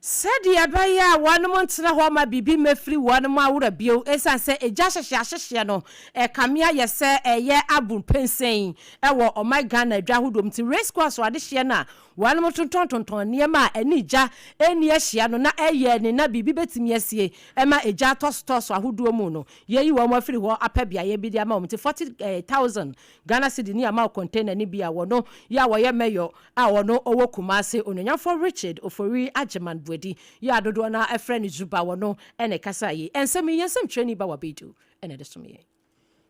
Sɛdeɛ ɛbɛyɛ a wɔnom ntena hɔ mma biribi mmɛfiri wɔnom awora bio, ɛsiane sɛ egya hyehyeahyehyeɛ no ɛkame ayɛ sɛ ɛyɛ aboro pɛnsɛn wɔ ɔman Ghana adwa ahodoɔ mu nti, Race Course adehyeɛ no a wɔnom tontɔntontɔn nneɛma a ɛne gya nni ahyia no na ɛyɛ ne na biribi bɛtumi asie ma egya atɔsotɔso ahodoɔ mu no, yɛyi wɔn afiri hɔ apɛ beaeɛ bi de ama wɔn nti 40,000 Ghana cedi ne ama wo container no bi a wɔno yɛ a wɔyɛ mayor a ɔno ɔwɔ Kumase, Onuonyamfoɔ Richard Ofori Agyeman Boadi yi a dodoɔ no ara frɛ no Zuba, ɔno na ɛkasaa yi. Nsɛm yi, yɛn nsɛmtwerɛni Bawa Baidu na ɛde som yɛn.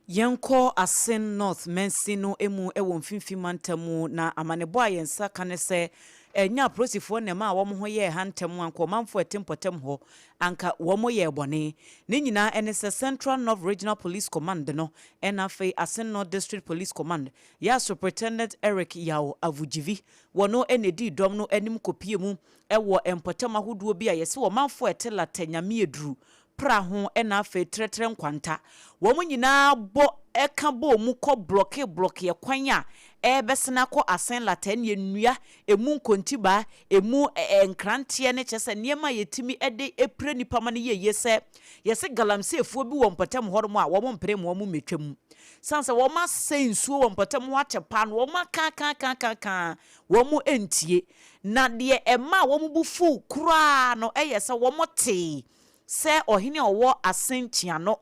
Yɛnkɔ Asin North mansin no mu wɔ Mfimfini Mantam mu, na amanebɔ a yɛn nsa ka ne sɛ, ɛnyɛ apolisifoɔ na ɛmaa wɔn ho yɛɛ ha ntɛm, anka ɔmanfoɔ a ɛte mpɔtam hɔ anka wɔyɛɛ bɔne. Ne nyinaa ne sɛ Central North Regional Police Command no na afei Asin North District Police Command Yɛa Superintendent Eric Yaw Avugyivi, wɔno na ɛdii dɔm no anim kɔpie mu wɔ mpɔtam ahodoɔ bi a yɛse ɔmanfoɔ a ɛte Latɛ Nyameaduru, Pra ho na afei Trɛtrɛ Nkwanta. Wɔn nyinaa bɔ ka bɔɔ mu kɔ blɔke blɔkeɛ kwan a ɛrebɛsene akɔ Asen Latɛ ne nnua, ɛmu nkontibaa, ɛmu nkranteɛ ne kyerɛ sɛ nneɛma a yɛtumi de pira nnipa ma no yɛ yie sɛ yɛse galamseyfoɔ bi wɔ mpɔtam hɔnom a wɔn mpene ma wɔn mmɛtwa mu. Esiane sɛ wɔasɛe nsuo wɔ mpɔtam hɔ akyɛ paa no, wɔakaakaakaakaakaa, wɔantie. Na deɛ ɛmaa wɔn bo fuu koraa no yɛ sɛ wɔtee sɛ ɔhene a ɔwɔ Asen Kyeano,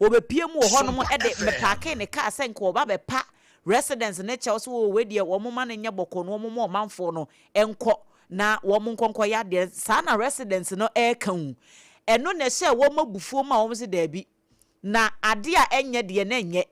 wɔbɛpue mu wɔ hɔnom de mɛpaakee ne kaa sɛ nka wɔba abɛpa Residents no kyɛw sɛ oo wei deɛ wɔn ma no nyɛ bɔkɔɔ na wɔn ma ɔmanfoɔ no nkɔ na wɔn nkɔ nkɔyɛ adeɛ. Saa na residents no reka o. Ɛno na ɛhyɛɛ wɔn abufuo maa wɔn se daabi, na adeɛ a ɛnyɛ deɛ na ɛnyɛ.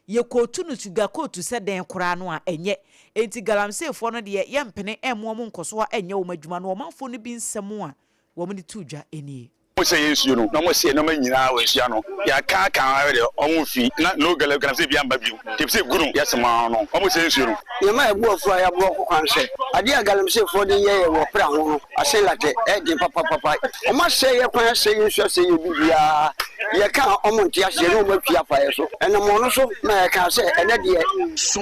Yɛkootu no sugar coat sɛ dɛn koraa no a, ɛnyɛ. Enti galamseyfoɔ no deɛ yɛmpene mma wɔn nkɔso ara nyɛ wɔn adwuma no. Ɔmanfoɔ no bi nsɛm a wɔde too dwa nie. Ɔmo sɛ yɛ nsuo no na ɔmo sɛ nneɛma nyinaa wɔ nsuo ano yɛaka aka ara deɛ ɔmo nfi na no gala galamsey biara mba bio nti ɛfisɛ gu no yɛ asɛm ara no ɔmo sɛ nsuo no. Nneɛma a ɛbu afu a yɛaboa kɔ kwan sɛ adeɛ a galamseyfoɔ de yɛ yɛ wɔ pra ho no ase latɛ ɛyɛ den papapapa. Ɔmo asɛe yɛ kwan asɛe yɛ nsuo asɛe yɛ biribiara yɛka a ɔmo nte aseɛ ne ɔmo atwi afa yɛ so. Ɛnam ɔno so ma yɛkaa sɛ ɛnɛ deɛ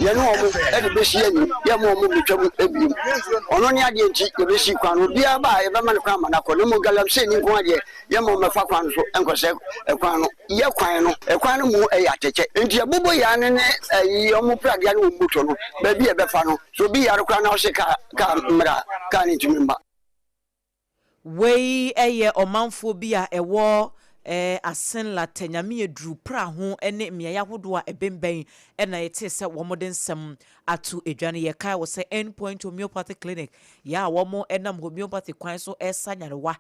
yɛne ɔmo de bɛsi ani yɛmma ɔmo mmɛtwa mu bio. Ɔno ne adeɛ nti yɛbɛsi kwan no. Obiara ba a yɛbɛma no kwan ama no akɔ na mmom galamseyni nko ara deɛ yɛmma ɔmmɛfa kwan no so nkɔsɛe kwan no. Yɛ kwan no, kwan no mu yɛ atɛkyɛ nti yɛbobɔ yɛn ano ne ayi wɔn pragea ne wɔn moto no baabi a yɛbɛfa no. Sɛ obi yare koraa na ɔse kaa kaa mmra a, kaa no ntumi mma. Wei yɛ ɔmanfoɔ bi a ɛwɔ Asenla, Tanyame-Aduru, Pra ho ne mmeaeɛ ahodoɔ a ɛbembɛn na yɛtee sɛ wɔde nsɛm ato dwa no. Yɛkae wo sɛ End Point Homeopathic Clinic yɛ a wɔnam homeopathy kwan so resa nyarewa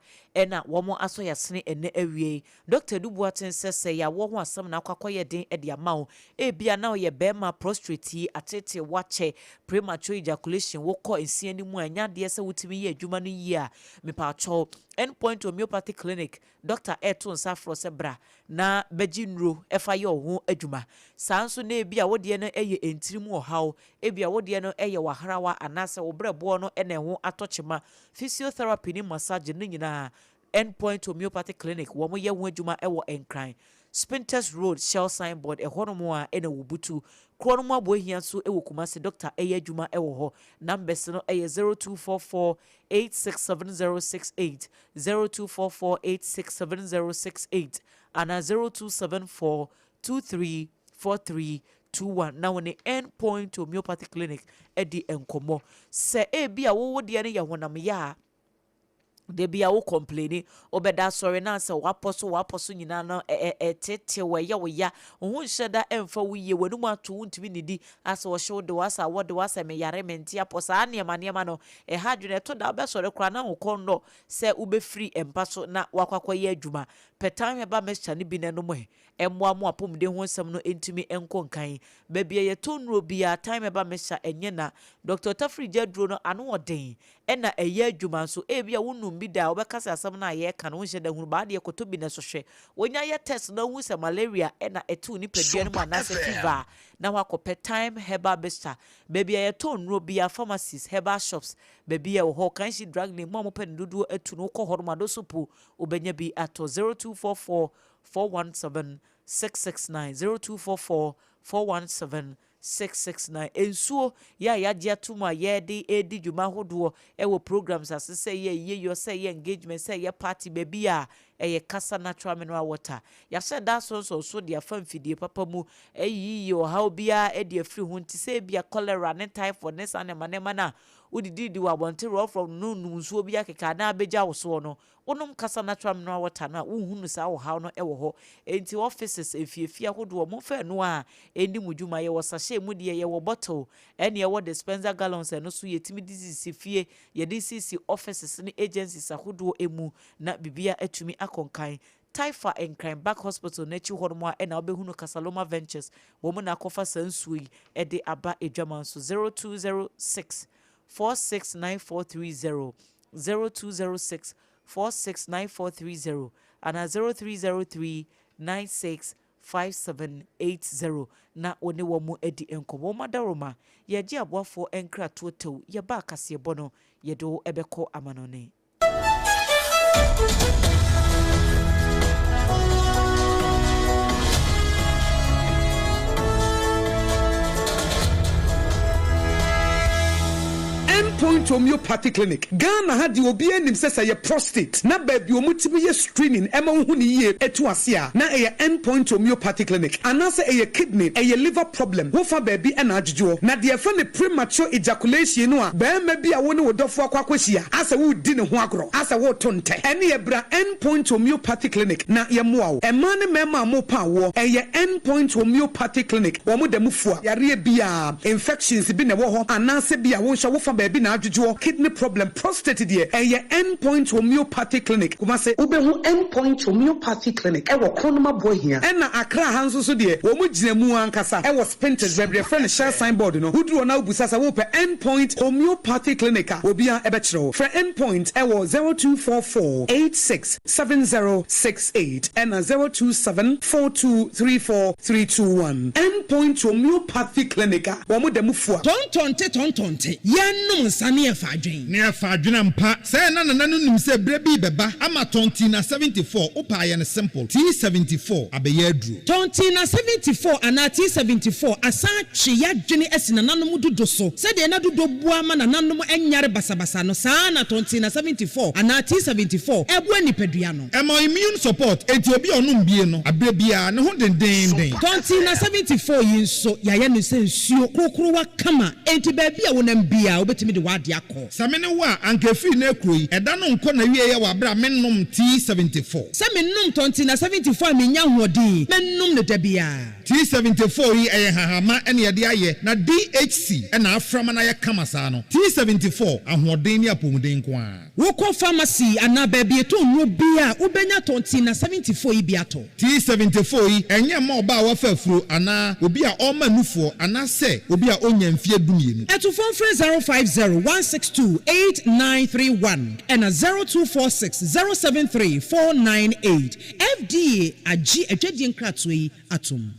na wɔasɔ yɛn asene ɛnnɛ awiei. Dɔkta Adu Boateng sɛ sɛ yawoɔ ho asɛm na akɔ akɔyɛ den de ama wo, ebia na woyɛ barima, prostrate yi ateetee wo akyɛ, premature ejaculation, wokɔ nsia no mu a ɛnyɛ adeɛ sɛ wotumi yɛ adwuma no yie a, mepaakyɛw, End Point Homeopathy Clinic dɔkta reto nsa afrɛ wo sɛ bra na bɛgye nnuro fa yɛ wo ho adwuma. Saa nso na ebia wo deɛ no yɛ ntini mu ɔhaw, ebia wo deɛ no yɛ w'ahrawa anaasɛ wo berɛboɔ no na ɛho atɔ kyema, physiotherapy ne massage no nyinaa End Point Homeopathic Clinic, wɔn yɛ ho adwuma wɔ Nkran, Spintex Road, Shell sign board, ɛhɔ nom a na wɔbutu. Korɔ no mu Aboahia nso wɔ Kumasi, Doctor yɛ adwuma wɔ hɔ. Numbers no yɛ 0244 867068, 0244 867068 anaa 0274 234321 na wo ne End Point Homeopathic Clinic adi nkɔmmɔ. Sɛ ebia wo wo deɛ no yɛ honam ya a, Da bi a wo complaini, wobɛda asɔre na asɛ w'apɔ so w'apɔ so nyinaa no ɛtetew, ɛyɛ wo ya, wo ho nhyɛ da ɛmfa wo yie, w'anum ato wontumi nnidi, asɛ ɔhyew de wo, asɛ awɔ de wo, asɛ meyare mente apɔ, saa nneɛma nneɛma no ɛha adwene, ɛtɔ da wobɛsɔre koraa na wo kɔn nnɔ sɛ wobɛfiri mpa so na woakɔ akɔyɛ adwuma. Pɛ thyme herbal mixture no bi na nom ɛ, ɛmmoa mo apɔmuden ho nsɛm no ntumi nkɔ nkan. Baabi a yɛtɔ nnuro biara thyme herbal mixture ɛnyɛ na. Doctor Tafiri gya aduro no ano ɔden, Ɛna ɛyɛ adwuma nso. Ebia wonnom bi da a, wobɛka sɛ asɛm no a yɛreka no wonhyɛ da nhunu, baa deɛ kɔtɔ bi na so hwɛ. Wonya yɛ test na wohu sɛ malaria na ɛte wo nipadua no mu Sompa anaasɛ fever FM. a, na woakɔpɛ Thyme Herbal Mixture. Baabi a yɛtɔn nnuro biara, pharmacies, herbal shops, baabi a ɛwɔ hɔ, Kanshi Drug Lane, mo a mopɛ no dodoɔ atu no, wokɔ hɔ nom a, Dosopo, wobɛnya bi atɔ. 0244 417 669, 0244 417 669. Nsuo yɛ a yɛagye atom a yɛde redi dwuma ahodoɔ wɔ programs ase sɛ ɛyɛ ayiyeyɔ, sɛ ɛyɛ engagement, sɛ ɛyɛ party, baabi a ɛyɛ kasa natural mineral water. Yɛahyɛ da asonsɔn so de afa mfidie papa mu ayiyi ɔhaw biara de afiri ho nti sɛ ebia cholera ne typhoid ne saa nneɛma nneɛma no a wodididi wɔ abɔnten rɔfrɔf no nom nsuo bi akeka anaa abɛgya wo soɔ no, Wonom kasa natural mineral water no a, wonhunu saa ɔhaw no wɔ hɔ. Enti offices, mfiefie ahodoɔ, momfa ɛno ara nni mo dwuma. Yɛwɔ sachet mu deɛ, yɛwɔ bottle, ɛne ɛwɔ dispenser gallons, ɛno nso yɛtumi de sisi fie, yɛde sisi offices ne agencies ahodoɔ mu na biribiara atumi akɔ nkan. Taifa Nkran Back Hospital no akyi hɔnom a na wobɛhunu Casaloma Ventures, wɔn na akɔfa saa nsuo yi de aba adwaman so. 0206 469430, 0206 469430 anaa 0303 965780 na wo ne wɔn adi nkɔmmɔ. Wɔn adaworoma, yɛregye aboafoɔ nkratoɔ tɛw, yɛba a kaseɛbɔ no yɛde wo bɛkɔ amanɔne. End Point Homeopathy Clinic, Ghana ha deɛ obiara nim sɛ sɛ ɛyɛ prostate na baabi a wɔtumi yɛ screening ma wohu no yie to ase a, na ɛyɛ End Point Homeopathy Clinic. Anaasɛ ɛyɛ kidney, ɛyɛ liver problem, wofa baabi na adwodwoɔ. Na deɛ yɛfrɛ no premature ejaculation no a barima bi a wo ne wo dɔfoɔ akɔ akɔhyia asɛ woredi ne ho agorɔ, asɛ woreto ntɛ, ɛneɛ bra End Point Homeopathy Clinic na yɛmmoa wo. Mmaa ne mmarima a morepa awoɔ, ɛyɛ End Point Homeopathy Clinic, wɔn da mu fua yareɛ biara, infections bi na ɛwɔ hɔ anaasɛ bi a wo nso wofa baabi na adwodwoɔ, kidney problem, prostate deɛ, ɛyɛ End Point Homeopathy Clinic, Kumasi. Wobɛhu End Point Homeopathy Clinic wɔ Kronum Aboahia. Ɛna Accra ha nso so deɛ, wɔn gyina mu ankasa wɔ Spintex, baabi a yɛfrɛ no Shell sign board no. Woduru hɔ na wobisa sɛ wopɛ End Point Homeopathy Clinic a, obiara bɛkyerɛ wo. Frɛ End Point wɔ 0244 86 7068 ɛna 027 4234 321. End Point Homeopathy Clinic a wɔn da mu fua. Tɔntɔnte tɔntɔnte, yɛnnom nsa ne yɛfa adwen. Ne yɛfa adwen ampa. Sɛɛ na Nana no nim sɛ berɛ bi rebɛba ama Tɔntina 74, wopɛ a yɛ no simple, T74 abɛyɛ aduro. Tɔntina 74 anaa T74 asan atwe y'adwene asi nananom dodo so. Sɛdeɛ na dodo boa ma nananom nyare basabasa no, saa ara na Tɔntina 74 anaa T74 boa nipadua no. Ɛma wo immune support, enti obi a ɔnom bie no, aberɛ biara, ne ho dendeenden. Tɔntina 74 yi nso, yɛayɛ no sɛ nsuo korokorowa kama, enti baabi a wonam biara, wobɛtumi de w'adeɛ akɔ. Sɛ me ne wo a, anka ɛfiri nnɛ rekuro yi, ɛda no nkɔ n'awieɛ wɔ aberɛ a mennom T74. Sɛ menom Tɔntina 74 a mennya ahoɔden, mɛnom no da biara. T74 yi ɛyɛ nhahamma na yɛde ayɛ na DHC na afra ma no ayɛ kama saa no. T74, ahoɔden ne apɔmuden nko ara. Wokɔ pharmacy anaa baabi yɛtɔn nnuro biara a, wobɛnya Tɔntina 74 yi bi atɔ. T74 yi, ɛnyɛ mma ɔbaa a wafa afuro anaa obi a ɔrema nufoɔ anaasɛ obi a ɔnnya mfeɛ dumienu. Atufoɔ mfrɛ 050 162 8931 ɛna 0246 073 498. FDA agye adwadie nkratoɔ yi atom.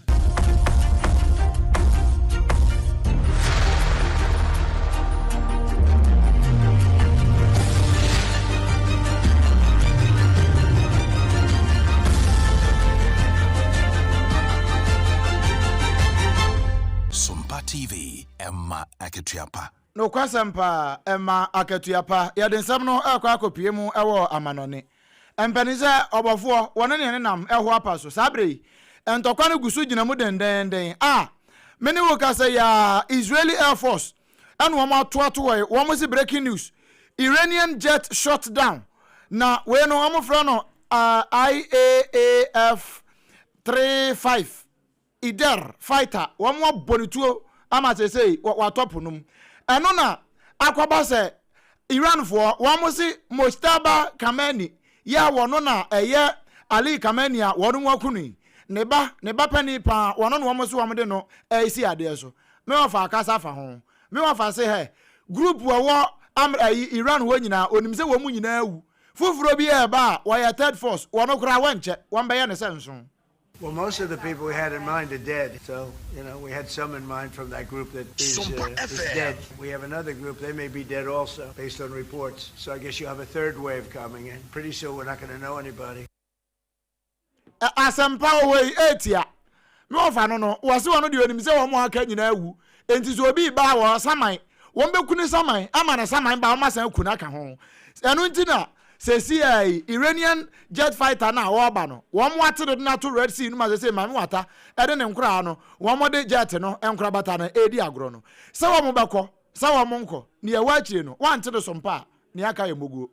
Sompa TV, ɛma akatua pa. Nokwasɛm paa, ɛma akatua pa. Yɛde nsɛm no rekɔ akɔpue mu wɔ amanɔne. Mpanin sɛ ɔbɔfoɔ, wɔne nea ɛnenam ɛho apa so. Saa berɛ yi, ntɔkwa no gu so gyina mu dendeenden. A me ne wo kasa yi ara, Israeli Air Force ɛna wɔn ato ato hɔ yi, wɔn se breaking news, Iranian jet shot down. Na wei no wɔn frɛ no uh, IAAF 35. Ider fighter wɔn abɔ no tuo ama seesei watɔ po no mu. Ɛno na akɔba sɛ Iranfoɔ wɔn se Mojtaba Khamenei yɛ a wɔno na ɛyɛ Ali Khamenei a wɔn aku no yi ne ba, ne ba panin paa, wɔno na wɔn se wɔn de no resi adeɛ so. Me wɔfa akasa afa ho. Me wɔfa se hɛ, group ɛwɔ Amr ayi Iran hɔ nyinaa onim sɛ wɔn nyinaa awu. Foforɔ bi ɛreba a wɔyɛ third force, wɔno koraa wɔnkyɛ, wɔn bɛyɛ no sɛ nson. Well, most of the people we had in mind are dead. So, you know, we had some in mind from that group that is, uh, is dead. We have another group, they may be dead also, based on reports. So I guess you have a third wave coming, and pretty soon we're not going to know anybody. Asɛmpa wɔ hɔ yi etia me wɔfa no no wɔse wɔn deɛ onim sɛ wɔn aka nyinaa awu enti sɛ obi ba a wɔ saman wɔn bɛku ne saman ama ne saman ba wɔn asan aku no aka ho ɛno nti na Sesei Iranian jet fighter no a ɔreba no, wɔn ate no de no ato Red Sea no mu a sesei Maame Wata de ne nkoraa no, wɔn de jet no nkorabata no redi agorɔ no. Sɛ wɔn bɛkɔ, sɛ wɔn nkɔ, nea ɛwɔ akyire no, wɔante no so mpa a, nea aka yɛ mmoguo.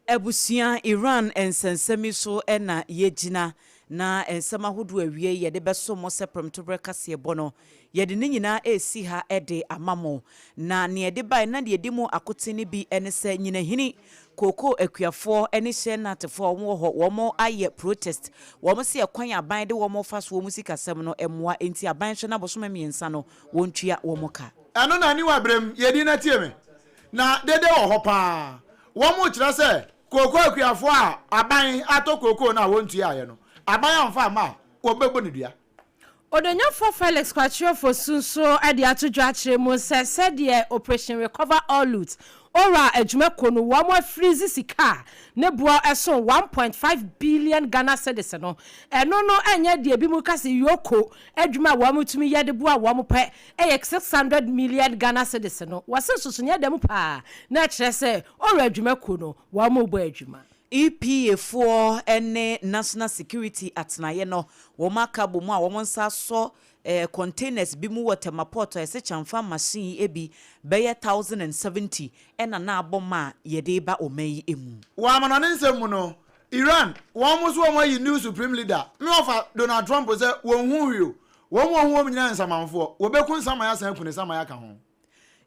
Abusua, Iran nsɛnsɛm yi so na yɛgyina, na nsɛm ahodoɔ awiei yɛde bɛso mo sɛ prɛmtoberɛ kaseɛbɔ no. Yɛde ne nyinaa resi ha de ama mo. Na nea ɛde bae na deɛ ɛdi mu akoten no bi ne sɛ nyinahini, kookoo akuafoɔ ne hyɛn natefoɔ a wɔwɔ hɔ, wɔn ayɛ protest. Wɔn se ɛkwan a aban de wɔn fa so wɔn sikasɛm no mmoa, enti aban nhwɛ na bosome mmiɛnsa no wɔntua wɔn ka. Ɛno na aniwa berɛm yɛdi na tie me. Na dede wɔ hɔ paa. Wɔn kyerɛ sɛ kookoo akuafoɔ a aban atɔ kookoo no a wɔntuaeɛ no, aban amfa amma a, wɔbɛbɔ no dua. Odonyafoɔ Felix Kwakye Ofosu nso de ato dwa akyerɛ mu sɛ sɛdeɛ Operation Recover All Loot, ORAL, adwumakuo no wɔn afirizi sika a ne boɔ ɛso 1.5 billion Ghana cedis no, ɛno no nyɛ deɛ ebinom ka sɛ EOCO adwuma a wɔn tumi yɛ de boa wɔn pɛ yɛ 600 million Ghana cedis no. Wɔse nsonsonoeɛ da mu paa na ɛkyerɛ sɛ ORAL adwumakuo no wɔn rebɔ adwuma. EPA foɔ ne National Security atenaeɛ no wɔn aka abɔ mu a wɔn nsa asɔ containers bi mu wɔ Tema Port a ɛsɛ kyamfa machine yi bi bɛyɛ 1070 ɛna na abɔ ma a yɛde reba ɔman yi mu. Wɔ amanɔne nsɛm mu no, Iran, wɔn nso wɔn ayi new supreme leader ne wɔfa Donald Trump sɛ wɔn hu hwee o, wɔn wɔn hu wɔn nyinaa yɛ nsamanfoɔ, wɔbɛku nsaman asan aku ne saman aka ho.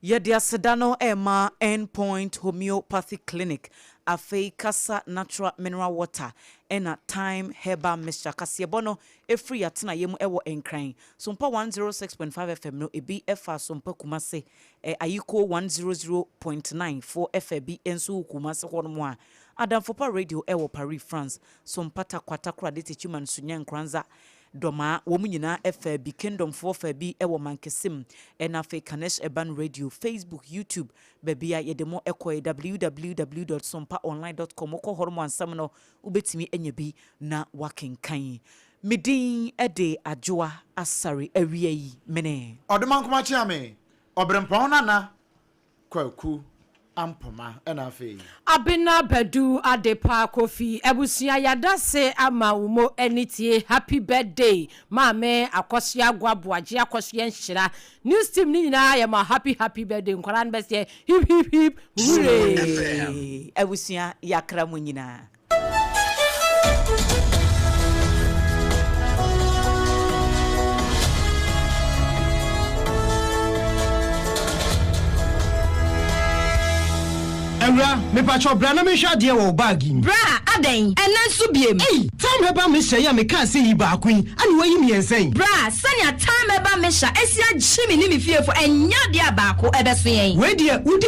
Yɛde aseda no rema End Point Homeopathy Clinic, afei Kasa Natural Mineral Water ɛna Thyme Herbal Mixture. Kaseɛbɔ no firi y'atenaeɛ mu wɔ Nkran. Sompa 106.5 FM no ebi fa Sompa Kumase, Ayiko 100.9 foɔ fa bi nso wɔ Kumase hɔnom a. Adamfopa Radio wɔ Paris, France. Sompa Tarkwa, Takoradi, Techiman, Sunyani, Nkoranza, Dɔmaa, wɔn nyinaa faa bi, Kingdomfoɔ faa bi wɔ Mankesim, ɛna afei Kanesh Urban Radio, Facebook, YouTube, baabi a yɛde mo kɔɛ, www dot sompaonline dot com, wokɔ hɔ nom a nsɛm no wobɛtumi anya bi na woakenkan. Me din de Adwoa Asare, awia yi mene. Ɔdomankoma Kyeame, Ɔberempɔn Nana Kwaku Ampoma ɛna afei. Abena Badu Adepa Kofi abusua yadase ama wo mo ani tie happy birthday maame Akosua Agua Boagye Akosua Nhyira news team no nyinaa yɛ ma happy happy birthday nkwadaa no bɛseɛ hip hip hip hurray. Abusua yakra mo nyinaa. Awura, mepakyɛw bra na menhwɛ adeɛ wɔ wo bag yi mu. Bra, adɛn? Ɛnnɛ nso biem? Ei! Thyme Herbal Mixture yi a mekaa sɛ yi baako yi, ɛna woayi mmiɛnsa yi? Bra, sɛnea Thyme Herbal Mixture asi agye me ne me fiefo, ɛnyɛ adeɛ a baako ɛbɛso yɛn. Wei deɛ, wodi.